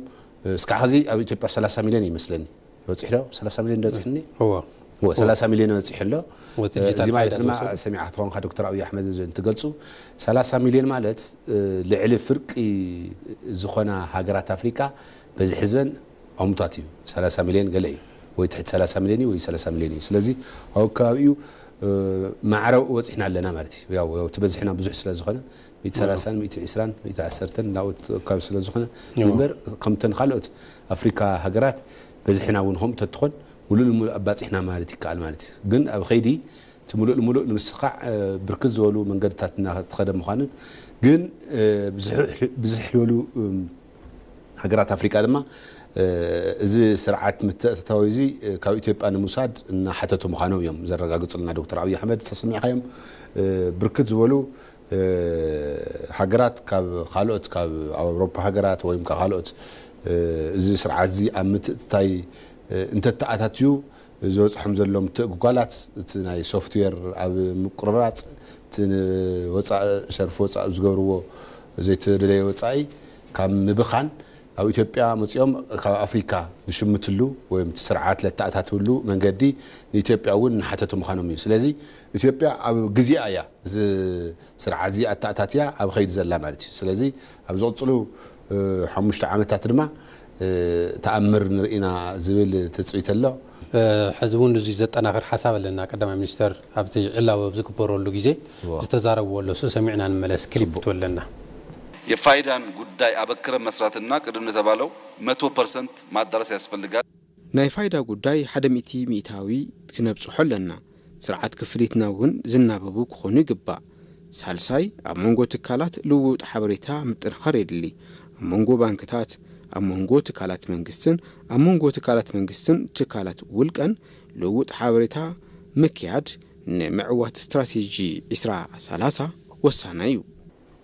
እስካዕ ኸዚ ኣብ ኢትዮጵያ ሰላሳ ሚሊዮን ይመስለኒ በፂሕ ዶ ሰላሳ ሚሊዮን ዶ በፂሕኒ? እወ እወ ሰላሳ ሚሊዮን በፂሕ ኣሎ። ወ ዲጂታል እዚ ማለት ፋይዳ ድማ ዝወሰዱ። ሰሚዕካ ትኸውን ካብ ዶክተር ኣብይ ኣሕመድ እዚ እንትገልፁ ሰላሳ ሚሊዮን ማለት ልዕሊ ፍርቂ ዝኾና ሃገራት ኣፍሪቃ በዚ ሕዝበን ዕሙታት እዩ። ሰላሳ ሚሊዮን ገለ እዩ ወይ ትሕቲ ሰላሳ ሚሊዮን እዩ ወይ ሰላሳ ሚሊዮን እዩ። ስለዚ ኣብ ከባቢኡ ማዕረ በፂሕና ኣለና ማለት እዩ። ያው ያው እቲ በዝሕና ብዙሕ ስለ ዝኾነ ሚእቲ ሰላሳን ሚእቲ ዕስራን ሚእቲ ዓሰርተን ናብኡ ኣካባቢ ስለ ዝኾነ እምበር ከምተን ካልኦት ኣፍሪካ ሃገራት በዝሕና እውን ከምኡ ተትኾን ሙሉእ ንሙሉእ ኣባፂሕና ማለት ይከኣል ማለት እዩ። ግን ኣብ ኸይዲ እቲ ሙሉእ ንሙሉእ ንምስኻዕ ብርክት ዝበሉ መንገድታት እናተኸደ ምዃንን ግን ብዝሕ ዝበሉ ሃገራት ኣፍሪቃ ድማ እዚ ስርዓት ምትእትታዊ እዚ ካብ ኢትዮጵያ ንምውሳድ እናሓተቱ ምዃኖም እዮም ዘረጋግፁልና ዶክተር ኣብይ ኣሕመድ ተሰሚዕካዮም። ብርክት ዝበሉ ሃገራት ካብ ካልኦት ካብ ኣውሮፓ ሃገራት ወይም ካብ ካልኦት እዚ ስርዓት እዚ ኣብ ምትእትታይ እንተተኣታትዩ ዝበፅሖም ዘሎ ምትእጉጓላት እቲ ናይ ሶፍትዌር ኣብ ምቁርራፅ እቲ ንወፃኢ ሸርፊ ወፃኢ ዝገብርዎ ዘይተደለየ ወፃኢ ካብ ምብኻን ኣብ ኢትዮጵያ መፂኦም ካብ ኣፍሪካ ዝሽምትሉ ወይ እቲ ስርዓት ለተኣታትብሉ መንገዲ ንኢትዮጵያ እውን እናሓተቱ ምዃኖም እዩ። ስለዚ ኢትዮጵያ ኣብ ግዜኣ እያ እዚ ስርዓት እዚ ኣተኣታትያ ኣብ ኸይዲ ዘላ ማለት እዩ። ስለዚ ኣብ ዝቕፅሉ ሓሙሽተ ዓመታት ድማ ተኣምር ንርኢና ዝብል ትፅቢት ኣሎ። ሕዚ እውን እዚ ዘጠናኽር ሓሳብ ኣለና። ቀዳማይ ሚኒስተር ኣብቲ ዕላዊ ኣብ ዝግበረሉ ግዜ ዝተዛረብዎ ኣሎ። እሱ ሰሚዕና ንመለስ። ክሊፕ ትወለና። የፋይዳን ጉዳይ ኣበክረን መስራትና ቅድም ንተባለው መቶ ፐርሰንት ማዳረስ ያስፈልጋል። ናይ ፋይዳ ጉዳይ ሓደ ሚእቲ ሚእታዊ ክነብፅሖ ኣለና። ስርዓት ክፍሊትና እውን ዝናበቡ ክኾኑ ይግባእ። ሳልሳይ ኣብ መንጎ ትካላት ልውውጥ ሓበሬታ ምጥንኻር የድሊ። ኣብ መንጎ ባንክታት፣ ኣብ መንጎ ትካላት መንግስትን ኣብ መንጎ ትካላት መንግስትን ትካላት ውልቀን ልውውጥ ሓበሬታ ምክያድ ንምዕዋት ስትራቴጂ ዕስራ ሰላሳ ወሳናይ እዩ።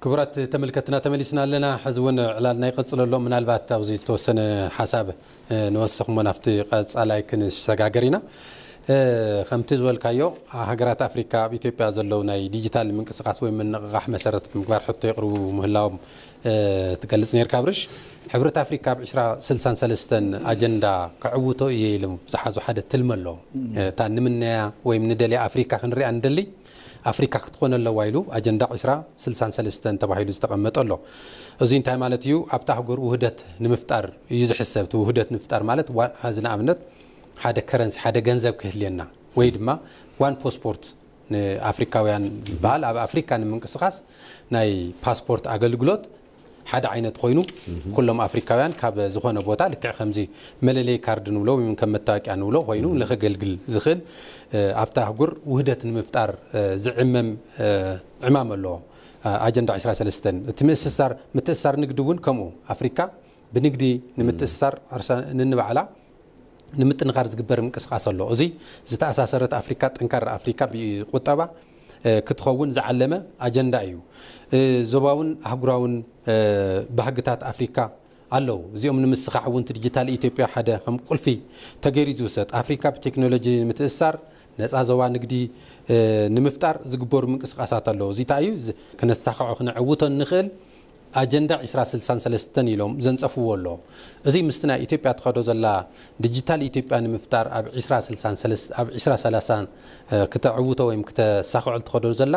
ክቡራት ተመልከትና ተመሊስና ኣለና። ሕዚ እውን ዕላልና ይቐፅል ኣሎ። ምናልባት ኣብዚ ዝተወሰነ ሓሳብ ንወስኽ እሞ ናብቲ ቀፃላይ ክንሰጋገር ኢና። ከምቲ ዝበልካዮ ሃገራት ኣፍሪካ ኣብ ኢትዮጵያ ዘለዉ ናይ ዲጂታል ምንቅስቃስ ወይ ምንቕቓሕ መሰረት ብምግባር ሕቶ የቕርቡ ምህላዎም ትገልፅ ነርካ ኣብርሽ። ሕብረት ኣፍሪካ ኣብ ዕስራ ስልሳን ሰለስተን ኣጀንዳ ከዕውቶ እየ ኢሉ ዝሓዞ ሓደ ትልሚ ኣሎ። እታ ንምነያ ወይም ንደልያ ኣፍሪካ ክንሪኣ ንደሊ ኣፍሪካ ክትኾን ኣለዋ ኢሉ ኣጀንዳ ዕስራ ስልሳን ሰለስተን ተባሂሉ ዝተቐመጠ ኣሎ። እዚ እንታይ ማለት እዩ? ኣብታ ኣህጉር ውህደት ንምፍጣር እዩ ዝሕሰብ። እቲ ውህደት ንምፍጣር ማለት ዋ- ሐዚ ንኣብነት ሓደ ከረንሲ ሓደ ገንዘብ ክህልየና ወይ ድማ ዋን ፖስፖርት ንኣፍሪካውያን ዝበሃል ኣብ ኣፍሪካ ንምንቅስቃስ ናይ ፓስፖርት ኣገልግሎት ሓደ ዓይነት ኮይኑ፣ ኩሎም ኣፍሪካውያን ካብ ዝኾነ ቦታ ልክዕ ከምዚ መለለይ ካርድ ንብሎ ወይ ከም መታወቂያ ንብሎ ኮይኑ ንኸገልግል ዝኽእል፣ ኣብታ ኣህጉር ውህደት ንምፍጣር ዝዕመም ዕማም ኣለዎ። ኣጀንዳ ዕስራ ሰለስተ እቲ ምእስሳር ምትእስሳር ንግዲ እውን ከምኡ ኣፍሪካ ብንግዲ ንምትእስሳር ንንባዕላ ንምጥንኻር ዝግበር ምንቅስቃስ ኣሎ። እዚ ዝተኣሳሰረት ኣፍሪካ፣ ጠንካራ ኣፍሪካ ብቁጠባ ክትኸውን ዝዓለመ ኣጀንዳ እዩ። ዞባውን ኣህጉራውን ባህግታት ኣፍሪካ ኣለዉ። እዚኦም ንምስኻዕ እውን ዲጂታል ኢትዮጵያ ሓደ ከም ቁልፊ ተገይሩ ዝውሰድ። ኣፍሪካ ብቴክኖሎጂ ንምትእሳር ነፃ ዞባ ንግዲ ንምፍጣር ዝግበሩ ምንቅስቃሳት ኣለዉ። እዚ እንታይ እዩ? ክነሳኽዖ ክነዕውቶ ንኽእል ኣጀንዳ ዕስራ ስልሳን ሰለስተን ኢሎም ዘንጸፍዎ ኣሎ። እዚ ምስቲ ናይ ኢትዮጵያ ትኸዶ ዘላ ዲጂታል ኢትዮጵያ ንምፍጣር ኣብ ዕስራ ስልሳን ሰለስተ ኣብ ዕስራ ሰላሳን ክተዕውቶ ወይም ክተሳኽዖ ትኸዶ ዘላ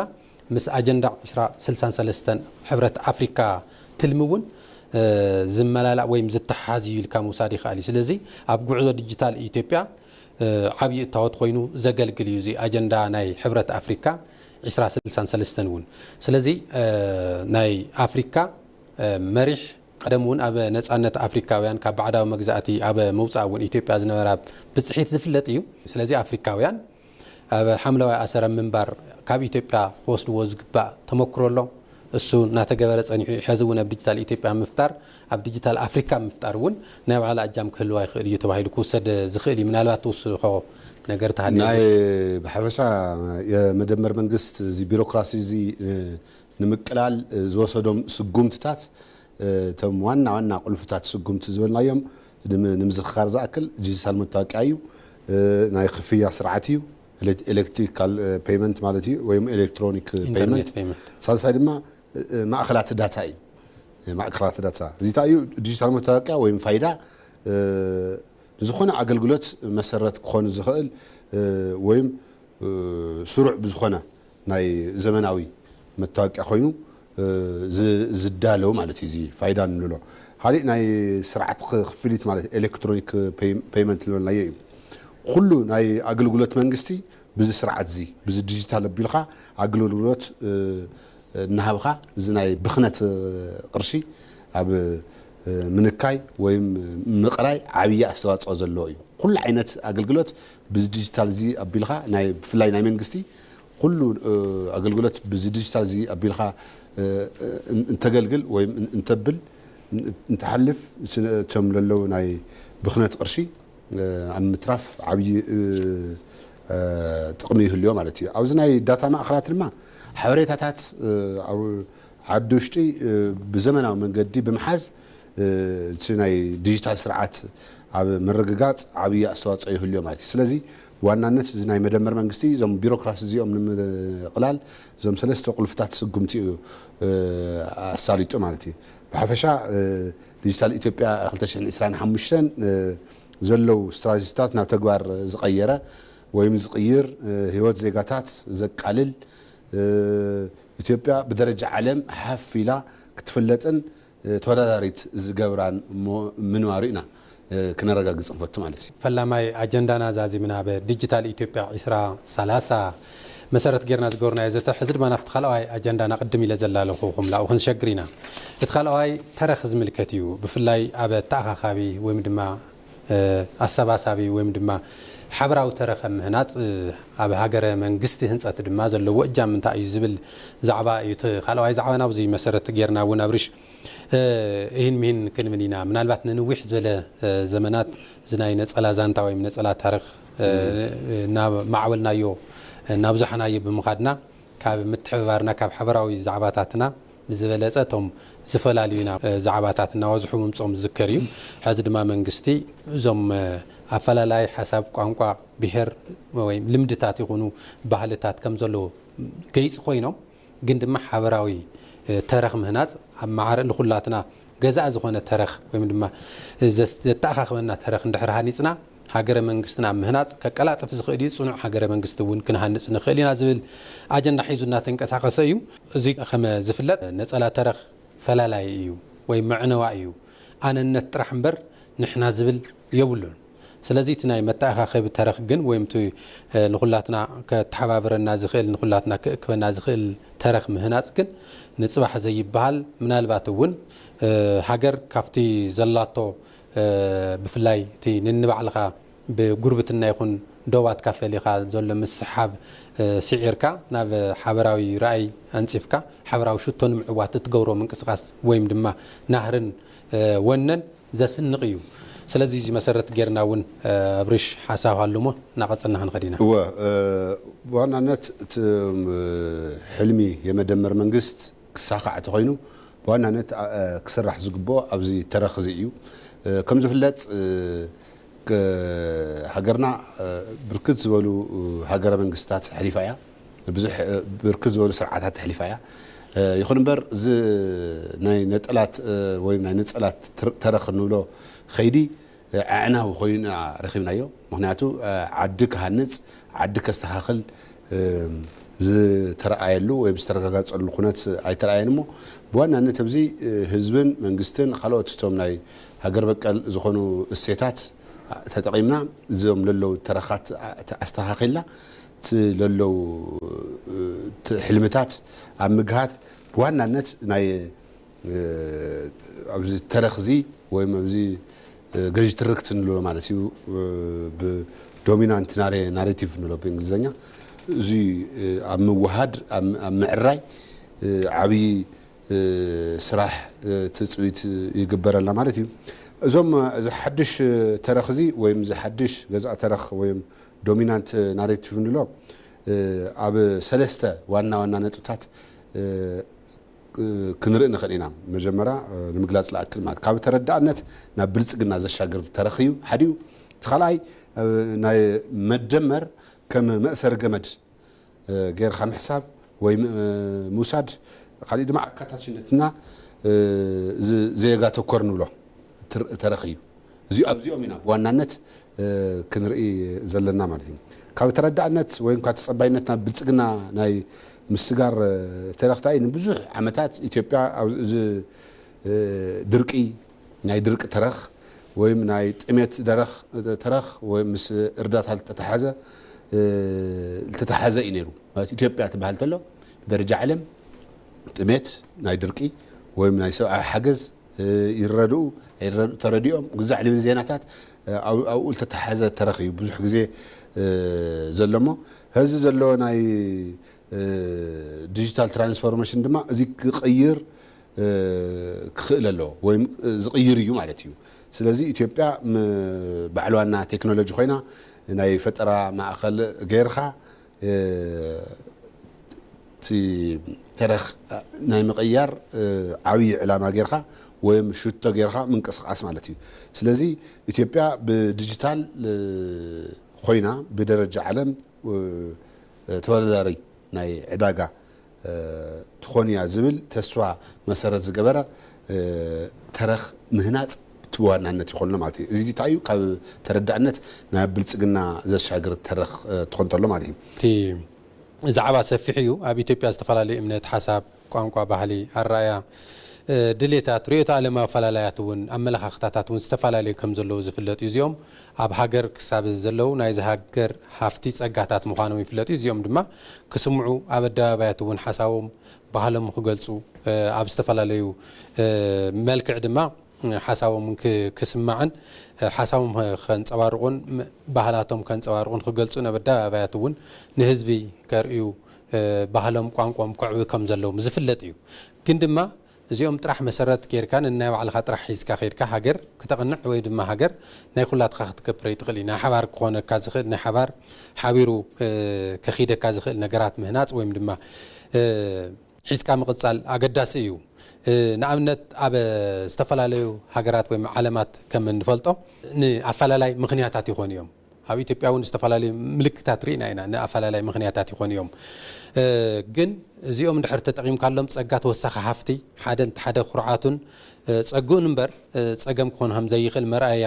ምስ ኣጀንዳ ዕስራ ስልሳን ሰለስተን ሕብረት ኣፍሪካ ትልሚ እውን ዝመላላእ ወይም ዝተሓዝ እዩ ኢልካ ምውሳድ ይኽእል እዩ። ስለዚ ኣብ ጉዕዞ ዲጂታል ኢትዮጵያ ዓብዪ እታወት ኮይኑ ዘገልግል እዩ እዚ ኣጀንዳ ናይ ሕብረት ኣፍሪካ ዕስራ ስልሳን ሰለስተን እውን። ስለዚ ናይ ኣፍሪካ መሪሕ ቀደም እውን ኣብ ነፃነት ኣፍሪካውያን ካብ ባዕዳዊ መግዛእቲ ኣብ ምውፃእ እውን ኢትዮጵያ ዝነበራ ብፅሒት ዝፍለጥ እዩ። ስለዚ ኣፍሪካውያን ኣብ ሓምለዋይ ኣሰረ ምንባር ካብ ኢትዮጵያ ክወስድዎ ዝግባእ ተመክሮ ኣሎ። እሱ እናተገበረ ፀኒሑ እዩ። ሕዚ እውን ኣብ ዲጂታል ኢትዮጵያ ምፍጣር ኣብ ዲጂታል ኣፍሪካ ምፍጣር እውን ናይ ባዕላ እጃም ክህልዋ ይኽእል እዩ ተባሂሉ ክውሰድ ዝኽእል እዩ። ምናልባት ትውስኾ ነገር ተሃልዩ ናይ ብሓፈሻ የመደመር መንግስት እዚ ቢሮክራሲ እዚ ንምቅላል ዝወሰዶም ስጉምትታት እቶም ዋና ዋና ቁልፍታት ስጉምቲ ዝበልናዮም ንምዝኽኻር ዝኣክል ዲጂታል መታወቂያ እዩ። ናይ ክፍያ ስርዓት እዩ። ኤሌክትሪካል ፔይመንት ማለት እዩ ወይም ኤሌክትሮኒክ ፔይመንት። ሳልሳይ ድማ ማእኸላት ዳታ እዩ። ማእኸላት ዳታ እዚ እንታይ እዩ? ዲጂታል መታወቂያ ወይም ፋይዳ ንዝኾነ ኣገልግሎት መሰረት ክኾን ዝኽእል ወይም ስሩዕ ብዝኾነ ናይ ዘመናዊ መታወቂያ ኮይኑ ዝዳለው ማለት እዩ። እዚ ፋይዳ ንብሎ። ካሊእ ናይ ስርዓት ክፍሊት ማለት ኤሌክትሮኒክ ፔይመንት ዝበልናዮ እዩ። ኩሉ ናይ ኣገልግሎት መንግስቲ ብዚ ስርዓት እዚ ብዚ ዲጂታል ኣቢልካ ኣገልግሎት እናሃብካ እዚ ናይ ብኽነት ቅርሺ ኣብ ምንካይ ወይም ምቕራይ ዓብዪ ኣስተዋፅኦ ዘለዎ እዩ። ኩሉ ዓይነት ኣገልግሎት ብዚ ዲጂታል እዚ ኣቢልካ ናይ ብፍላይ ናይ መንግስቲ ኩሉ ኣገልግሎት ብዚ ዲጂታል እዚ ኣቢልካ እንተገልግል ወይም እንተብል እንተሓልፍ እቶም ለለው ናይ ብኽነት ቅርሺ ኣብ ምትራፍ ዓብዪ ጥቕሚ ይህልዮ ማለት እዩ። ኣብዚ ናይ ዳታ ማእኸላት ድማ ሓበሬታታት ዓዲ ውሽጢ ብዘመናዊ መንገዲ ብምሓዝ እቲ ናይ ዲጂታል ስርዓት ኣብ ምርግጋፅ ዓብዪ ኣስተዋፅኦ ይህልዮ ማለት እዩ። ስለዚ ብዋናነት እዚ ናይ መደመር መንግስቲ እዞም ቢሮክራሲ እዚኦም ንምቕላል እዞም ሰለስተ ቁልፍታት ስጉምቲ እዩ ኣሳሊጡ ማለት እዩ። ብሓፈሻ ዲጂታል ኢትዮጵያ ክልተ ሽሕን ዕስራን ሓሙሽተን ዘለዉ ስትራቴጂታት ናብ ተግባር ዝቐየረ ወይም ዝቕይር ህይወት ዜጋታት ዘቃልል ኢትዮጵያ ብደረጃ ዓለም ሓፍ ኢላ ክትፍለጥን ተወዳዳሪት ዝገብራን ምንባሩ ኢና ክነረጋግፅ ንፈቱ ማለት እዩ። ፈላማይ ኣጀንዳና ዛዚምና ኣብ ዲጂታል ኢትዮጵያ ዕስራ ሰላሳ መሰረት ጌርና ዝገበርናዮ ዘተ ሕዚ ድማ ናብቲ ካልኣዋይ ኣጀንዳና ቅድም ኢለ ዘላለኹኹም ላኡ ክንሸግር ኢና። እቲ ካልኣዋይ ተረኽ ዝምልከት እዩ። ብፍላይ ኣብ ኣተኣኻኻቢ ወይም ድማ ኣሰባሳቢ ወይም ድማ ሓበራዊ ተረኸ ምህናፅ ኣብ ሃገረ መንግስቲ ህንፀት ድማ ዘለዎ እጃም እንታይ እዩ ዝብል ዛዕባ እዩ። እቲ ካልኣዋይ ዛዕባ ናብዚ መሰረት ጌርና እውን ኣብሪሽ እሂን ምሂን ክንብል ኢና። ምናልባት ንንዊሕ ዝበለ ዘመናት እዚ ናይ ነፀላ ዛንታ ወይም ነፀላ ታሪክ ናብ ማዕበልናዮ እናብዛሕናዮ ብምኻድና ካብ ምትሕብባርና ካብ ሓበራዊ ዛዕባታትና ብዝበለፀ እቶም ዝፈላለዩና ዛዕባታት እናወዝሑ ምምፅኦም ዝዝከር እዩ። ሕዚ ድማ መንግስቲ እዞም ኣፈላላይ ሓሳብ ቋንቋ ብሄር ወይ ልምድታት ይኹኑ ባህልታት ከም ዘለዎ ገይፂ ኮይኖም ግን ድማ ሓበራዊ ተረኽ ምህናፅ ኣብ ማዕረ ንኩላትና ገዛእ ዝኾነ ተረኽ ወይም ድማ ዘተኣኻኽበና ተረኽ እንድሕር ሃኒፅና ሃገረ መንግስትና ኣብ ምህናፅ ከቀላጥፍ ዝኽእል እዩ። ፅኑዕ ሃገረ መንግስቲ እውን ክንሃንፅ ንኽእል ኢና ዝብል ኣጀንዳ ሒዙ እናተንቀሳቐሰ እዩ። እዚ ከም ዝፍለጥ ነፀላ ተረኽ ፈላላይ እዩ ወይ መዕነዋ እዩ። ኣነነት ጥራሕ እምበር ንሕና ዝብል የብሉን። ስለዚ እቲ ናይ መተኣኻኸቢ ተረኽ ግን ወይም እቲ ንኹላትና ከተሓባብረና ዝኽእል ንኹላትና ክእክበና ዝኽእል ተረኽ ምህናፅ ግን ንፅባሕ ዘይበሃል፣ ምናልባት እውን ሃገር ካብቲ ዘላቶ ብፍላይ እቲ ንንባዕልኻ ብጉርብትና ይኹን ዶባትካ ፈሊኻ ዘሎ ምስሓብ ስዒርካ ናብ ሓበራዊ ራእይ ኣንፂፍካ ሓበራዊ ሽቶ ንምዕዋት እትገብሮ ምንቅስቃስ ወይም ድማ ናህርን ወነን ዘስንቕ እዩ። ስለዚ እዚ መሰረት ጌርና እውን ኣብሪሽ ሓሳብ ሃሉሞ እናቐፀልና ክንኸድ ኢና። እወ፣ ብዋናነት እቲ ሕልሚ የመደመር መንግስት ክሳኻዕ ተኾይኑ ብዋናነት ክስራሕ ዝግብኦ ኣብዚ ተረኽ እዚ እዩ። ከም ዝፍለጥ ሃገርና ብርክት ዝበሉ ሃገረ መንግስታት ኣሕሊፋ እያ። ብዙሕ ብርክት ዝበሉ ስርዓታት ኣሕሊፋ እያ። ይኹን እምበር እዚ ናይ ነጠላት ወይ ናይ ነፀላት ተረኽ እንብሎ ኸይዲ ኣዕናዊ ኮይኑ ኢና ረኺብናዮ። ምኽንያቱ ዓዲ ክሃንፅ፣ ዓዲ ከስተኻኽል ዝተረኣየሉ ወይ ዝተረጋገፀሉ ኩነት ኣይተረኣየን። እሞ ብዋናነት ኣብዚ ህዝብን መንግስትን ካልኦት እቶም ናይ ሃገር በቀል ዝኾኑ እሴታት ተጠቒምና እዞም ለለዉ ተረኻት ኣስተኻኺልና እቲ ለለዉ ሕልምታት ኣብ ምግሃት ብዋናነት ናይ ኣብዚ ተረኽዚ ወይም ኣብዚ ገዥ ትርክት ንብሎ ማለት እዩ፣ ብዶሚናንት ናሬቲቭ ንብሎ ብእንግሊዝኛ፣ እዚ ኣብ ምውሃድ ኣብ ምዕራይ ዓብዪ ስራሕ ትፅቢት ይግበረልና ማለት እዩ። እዞም እዚ ሓድሽ ተረኽዚ ወይም እዚ ሓድሽ ገዛእ ተረኽ ወይም ዶሚናንት ናሬቲቭ ንብሎ ኣብ ሰለስተ ዋና ዋና ነጥብታት ክንርኢ ንኽእል ኢና። መጀመርያ ንምግላፅ ዝኣክል ማለት ካብ ተረዳእነት ናብ ብልፅግና ዘሻግር ተረኽ እዩ ሓዲኡ። እቲ ካልኣይ ናይ መደመር ከም መእሰሪ ገመድ ጌርካ ምሕሳብ ወይ ምውሳድ፣ ካሊእ ድማ ኣካታችነትና ዜጋ ተኮር ንብሎ ተረኽ እዩ። እዚኦም ኢና ብዋናነት ክንርኢ ዘለና ማለት እዩ። ካብ ተረዳእነት ወይ ካብ ተፀባይነት ናብ ብልፅግና ናይ ምስጋር ተረኽታይ ንብዙሕ ዓመታት ኢትዮጵያ እዚ ድርቂ ናይ ድርቂ ተረኽ ወይም ናይ ጥሜት ደረኽ ተረኽ ወይ ምስ እርዳታ ዝተተሓዘ ዝተተሓዘ እዩ ነይሩ። ማለት ኢትዮጵያ ትበሃል ተሎ ብደረጃ ዓለም ጥሜት ናይ ድርቂ ወይም ናይ ሰብኣዊ ሓገዝ ይረድኡ ኣይረድኡ ተረዲኦም ግዛዕ ልብል ዜናታት ኣብኡ ዝተተሓዘ ተረኽ እዩ ብዙሕ ግዜ ዘለሞ። ህዚ ዘሎ ናይ ዲጂታል ትራንስፎርሜሽን ድማ እዚ ክቕይር ክኽእል ኣለዎ ወይ ዝቕይር እዩ ማለት እዩ። ስለዚ ኢትዮጵያ ባዕል ዋና ቴክኖሎጂ ኮይና ናይ ፈጠራ ማእኸል ገይርካ እቲ ተረኽ ናይ ምቕያር ዓብዪ ዕላማ ጌርካ ወይም ሽቶ ጌርካ ምንቅስቃስ ማለት እዩ። ስለዚ ኢትዮጵያ ብዲጂታል ኮይና ብደረጃ ዓለም ተወዳዳሪ ናይ ዕዳጋ ትኾን እያ ዝብል ተስፋ መሰረት ዝገበረ ተረኽ ምህናፅ እቲ ብዋናነት ይኾንሎ ማለት እዩ። እዚ እንታይ እዩ? ካብ ተረዳእነት ናብ ብልፅግና ዘሻግር ተረኽ ትኾን ተሎ ማለት እዩ። እቲ ዛዕባ ሰፊሕ እዩ። ኣብ ኢትዮጵያ ዝተፈላለዩ እምነት፣ ሓሳብ፣ ቋንቋ፣ ባህሊ፣ ኣረኣያ፣ ድሌታት፣ ርዮተ ኣለማዊ ኣፈላላያት እውን ኣመለኻኽታታት እውን ዝተፈላለዩ ከም ዘለዉ ዝፍለጥ እዩ። እዚኦም ኣብ ሃገር ክሳብ ዘለዉ ናይዚ ሃገር ሃፍቲ ጸጋታት ምዃኖም ይፍለጥ እዩ። እዚኦም ድማ ክስምዑ፣ ኣብ ኣደባባያት እውን ሓሳቦም ባህሎም ክገልጹ ኣብ ዝተፈላለዩ መልክዕ ድማ ሓሳቦም ክስማዕን ሓሳቦም ከንጸባርቑን ባህላቶም ከንጸባርቑን ክገልጹን ኣብ ኣደባባያት እውን ንህዝቢ ከርእዩ ባህሎም ቋንቋኦም ከዕዊ ከም ዘለዎም ዝፍለጥ እዩ። ግን ድማ እዚኦም ጥራሕ መሰረት ጌርካ ንናይ ባዕልኻ ጥራሕ ሒዝካ ከይድካ ሃገር ክተቕንዕ ወይ ድማ ሃገር ናይ ኩላትኻ ክትገብር ኣይትኽእል እዩ። ናይ ሓባር ክኾነካ ዝኽእል ናይ ሓባር ሓቢሩ ከኺደካ ዝኽእል ነገራት ምህናፅ ወይም ድማ ሒዝካ ምቕፃል ኣገዳሲ እዩ። ንኣብነት ኣብ ዝተፈላለዩ ሃገራት ወይ ዓለማት ከም እንፈልጦ ንኣፈላላይ ምኽንያታት ይኾኑ እዮም። ኣብ ኢትዮጵያ እውን ዝተፈላለዩ ምልክታት ርኢና ኢና ንኣፈላላይ ምኽንያታት ይኾኑ እዮም። ግን እዚኦም እንድሕር ተጠቒምካሎም ፀጋ ተወሳኺ ሃፍቲ ሓደ ሓደ ኩርዓቱን ፀግኡን እምበር ፀገም ክኾን ከም ዘይኽእል መርኣያ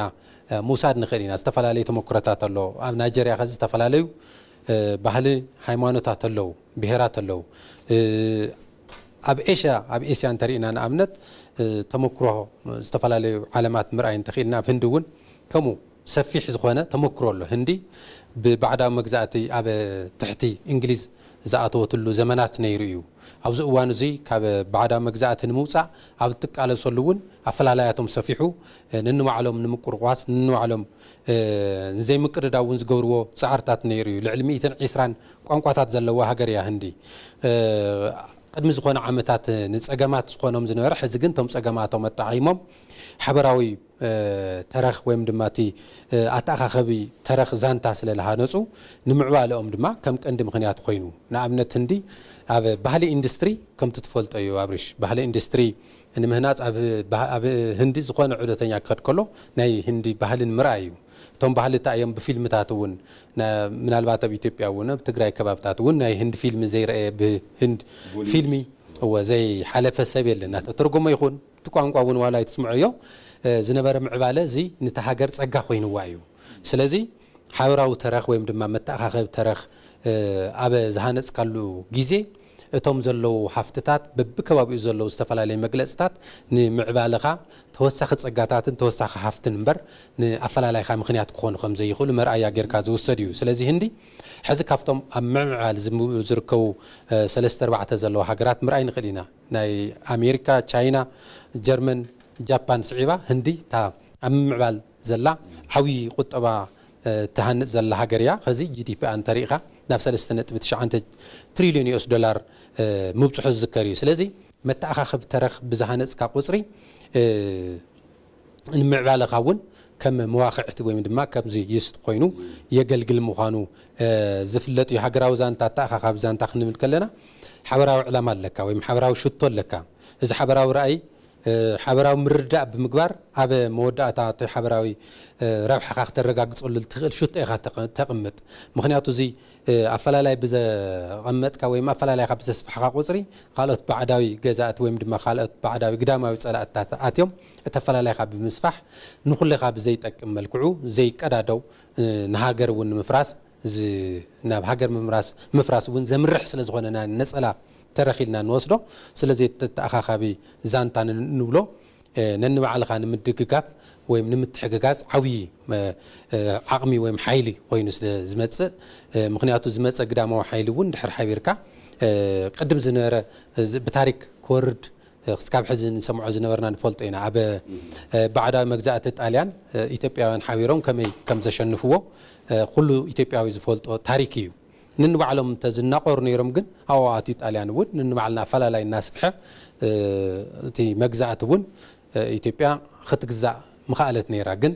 ምውሳድ ንኽእል ኢና። ዝተፈላለዩ ተመክሮታት ኣሎ። ኣብ ናይጀርያ ከዚ ዝተፈላለዩ ባህሊ ሃይማኖታት ኣለዉ። ብሄራት ኣለዉ። ኣብ ኤሽያ ኣብ ኤስያ እንተሪእና ንኣብነት ተመክሮ ዝተፈላለዩ ዓለማት ምርኣይ እንተኽኢልና ኣብ ህንዲ እውን ከምኡ ሰፊሕ ዝኾነ ተመክሮ ኣሎ። ህንዲ ብባዕዳዊ መግዛእቲ ኣብ ትሕቲ እንግሊዝ ዝኣተወትሉ ዘመናት ነይሩ እዩ። ኣብዚ እዋን እዚ ካብ ባዕዳዊ መግዛእቲ ንምውፃእ ኣብ እትቃለሰሉ እውን ኣፈላላያቶም ሰፊሑ፣ ነንባዕሎም ንምቁርቋስ፣ ነንባዕሎም ንዘይምቅድዳው እውን ዝገብርዎ ፃዕርታት ነይሩ እዩ። ልዕሊ ሚእትን ዒስራን ቋንቋታት ዘለዋ ሃገር እያ ህንዲ። ቅድሚ ዝኾነ ዓመታት ንፀገማት ዝኾኖም ዝነበረ፣ ሕዚ ግን እቶም ፀገማቶም ኣጣዒሞም ሓበራዊ ተረኽ ወይም ድማ እቲ ኣተኣኻኸቢ ተረኽ ዛንታ ስለ ዝሃነፁ፣ ንምዕባለኦም ድማ ከም ቀንዲ ምኽንያት ኮይኑ። ንኣብነት ህንዲ ኣብ ባህሊ ኢንዱስትሪ ከምቲ ትፈልጦ እዩ ኣብሪሽ፣ ባህሊ ኢንዱስትሪ ንምህናፅ ኣብ ህንዲ ዝኾነ ዑደተኛ ክኸድ ከሎ ናይ ህንዲ ባህልን ምርኣይ እዩ። እቶም ባህልታ እዮም ብፊልምታት እውን፣ ምናልባት ኣብ ኢትዮጵያ እውን ኣብ ትግራይ ከባብታት እውን ናይ ህንዲ ፊልም ዘይረኣየ ብህንድ ፊልሚ እወ ዘይሓለፈ ሰብ የለን። እናተተርጎመ ይኹን እቲ ቋንቋ እውን ዋላ ኣይትስምዖዮ፣ ዝነበረ ምዕባለ እዚ ነቲ ሃገር ጸጋ ኮይንዋ እዩ። ስለዚ ሓበራዊ ተረኽ ወይም ድማ መተኣኻኸቢ ተረኽ ኣብ ዝሃነጽካሉ ግዜ እቶም ዘለዉ ሃፍትታት በብከባቢኡ ዘለዉ ዝተፈላለዩ መግለጽታት ንምዕባለኻ ተወሳኺ ጸጋታትን ተወሳኺ ሃፍትን እምበር ንኣፈላላይኻ ምኽንያት ክኾኑ ከም ዘይኽእሉ መርኣያ ጌርካ ዝውሰድ እዩ። ስለዚ ህንዲ ሕዚ ካብቶም ኣብ ምምዕባል ዝርከቡ ሰለስተ ኣርባዕተ ዘለዋ ሃገራት ምርኣይ ንኽእል ኢና። ናይ ኣሜሪካ፣ ቻይና፣ ጀርመን፣ ጃፓን ስዒባ ህንዲ እታ ኣብ ምምዕባል ዘላ ዓብዪ ቁጠባ ትሃንፅ ዘላ ሃገር እያ። ከዚ ጂ ዲ ፒ ኣ እንተሪእኻ ናብ ሰለስተ ነጥቢ ትሽዓተ ትሪልዮን ዩ ኤስ ዶላር ምብፅሑ ዝዝከር እዩ። ስለዚ መተኣኻኸቢ ተረኽ ብዝሃነፅካ ቁፅሪ ንምዕባለኻ እውን ከም መዋኽዕቲ ወይም ድማ ከምዚ ይስት ኮይኑ የገልግል ምዃኑ ዝፍለጥ እዩ። ሃገራዊ ዛንታ፣ ኣተኣኻኻቢ ዛንታ ክንብል ከለና ሓበራዊ ዕላማ ኣለካ ወይም ሓበራዊ ሽቶ ኣለካ። እዚ ሓበራዊ ራእይ ሓበራዊ ምርዳእ ብምግባር ኣብ መወዳእታ እቲ ሓበራዊ ረብሓኻ ክተረጋግፀሉ ትኽእል ሽቶ ኢኻ ተቐምጥ። ምክንያቱ እዚ ኣፈላላይ ብዘቐመጥካ ወይም ኣፈላላይካ ብዘስፋሕካ ቁፅሪ ካልኦት ባዕዳዊ ገዛእቲ ወይም ድማ ካልኦት ባዕዳዊ ግዳማዊ ፀላእታት ኣትዮም እቲ ኣፈላላይካ ብምስፋሕ ንኩሌኻ ብዘይጠቅም መልክዑ ዘይቀዳደው ንሃገር እውን ንምፍራስ ናብ ሃገር ምፍራስ እውን ዘምርሕ ስለ ዝኾነ ነፀላ ተረኺልና ንወስዶ። ስለዚ ተተኣኻኻቢ ዛንታ ንብሎ ነንባዕልኻ ንምድግጋፍ ወይም ንምትሕግጋዝ ዓብዪ ዓቕሚ ወይም ሓይሊ ኮይኑ ስለ ዝመፅእ፣ ምክንያቱ ዝመፀ ግዳማዊ ሓይሊ እውን ድሕር ሓቢርካ ቅድም ዝነበረ ብታሪክ ክወርድ ክስካብ ሕዚ ንሰምዖ ዝነበርና ንፈልጦ ኢና። ኣብ ባዕዳዊ መግዛእቲ ጣልያን ኢትዮጵያውያን ሓቢሮም ከመይ ከም ዘሸንፍዎ ኩሉ ኢትዮጵያዊ ዝፈልጦ ታሪክ እዩ። ንንባዕሎም እንተ ዝናቆሩ ነይሮም ግን ኣብኡ ኣትዩ ጣልያን እውን ንንባዕልና ኣፈላላይ እናስፍሐ እቲ መግዛእቲ እውን ኢትዮጵያ ክትግዛእ ምኽኣለት ነይራ። ግን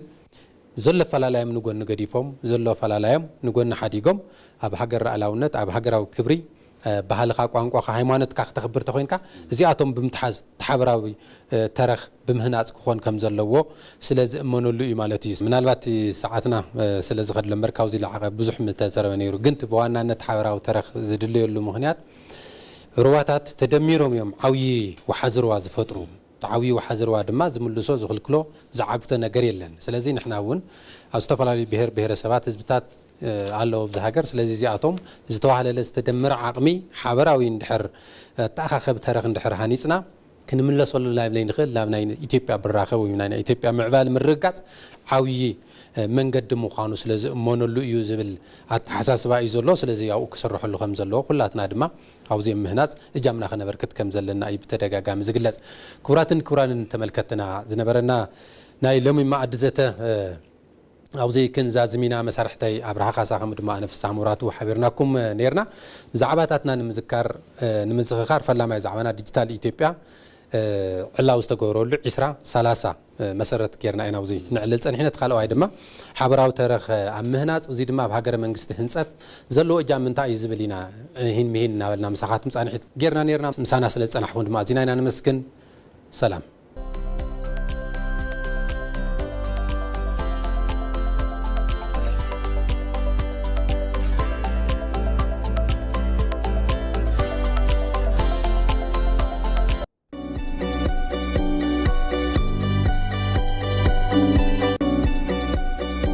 ዘሎ ኣፈላላዮም ንጎኒ ገዲፎም፣ ዘሎ ኣፈላላዮም ንጎኒ ሓዲጎም ኣብ ሃገር ላኣላውነት፣ ኣብ ሃገራዊ ክብሪ፣ ባህልኻ፣ ቋንቋኻ፣ ሃይማኖትካ ክተኽብር ተኾይንካ እዚኣቶም ብምትሓዝ ሓበራዊ ተረኽ ብምህናፅ ክኾን ከም ዘለዎ ስለ ዝእመነሉ እዩ ማለት እዩ። ምናልባት ሰዓትና ስለ ዝኸድለ እምበር ካብዚ ላዕቐ ብዙሕ ምተዘረበ ነይሩ። ግን እቲ ብዋናነት ሓበራዊ ተረኽ ዝድለየሉ ምኽንያት ሩባታት ተደሚሮም እዮም ዓብዪ ወሓዚ ሩባ ዝፈጥሩ። እቲ ዓብዪ ወሓዚ ሩባ ድማ ዝምልሶ ዝኽልክሎ ዝዓግቶ ነገር የለን። ስለዚ ንሕና እውን ኣብ ዝተፈላለዩ ብሄር ብሄረሰባት ህዝብታት ኣለዉ ኣብዚ ሃገር። ስለዚ እዚኣቶም ዝተዋህለለ ዝተደመረ ዓቕሚ ሓበራዊ እንድሕር ኣተኣኻኸቢ ተረኽ እንድሕር ሃኒፅና ክንምለሰሉ ናብ ለይንኽእል ናብ ናይ ኢትዮጵያ ብራኸ ወይ ናይ ኢትዮጵያ ምዕባል ምርግጋፅ ዓብዪ መንገዲ ምዃኑ ስለ ዝእመነሉ እዩ ዝብል ኣተሓሳስባ እዩ ዘሎ። ስለዚ ኣብኡ ክስርሐሉ ከም ዘለዎ ኩላትና ድማ ኣብዚ ምህናፅ እጃምና ከነበርክት ከም ዘለና እዩ ብተደጋጋሚ ዝግለፅ። ክቡራትን ክቡራንን ተመልከትና ዝነበረና ናይ ሎሚ መኣዲ ዘተ ኣብዚ ክንዛዝም ኢና። መሳርሕተይ ኣብርሃ ካሳ ከምኡ ድማ ኣነ ፍስሃ መብራቱ ሓቢርናኩም ነርና። ዛዕባታትና ንምዝካር ንምዝኽኻር ፈላማይ ዛዕባና ዲጂታል ኢትዮጵያ ዕላዊ ዝተገብረሉ ዒስራ ሰላሳ መሰረት ጌርና ኢና ኣብዚ ነዕልል ፀኒሕና። እቲ ካልኣዋይ ድማ ሓበራዊ ተረኽ ኣብ ምህናፅ፣ እዚ ድማ ኣብ ሃገረ መንግስቲ ህንፀት ዘለዎ እጃም እንታይ እዩ ዝብል ኢና ሂን ምሂን እናበልና ምሳኻትኩም ፃንሒት ጌርና ነርና። ምሳና ስለ ዝፀናሕኩም ድማ ኣዚና ኢና ነመስግን። ሰላም።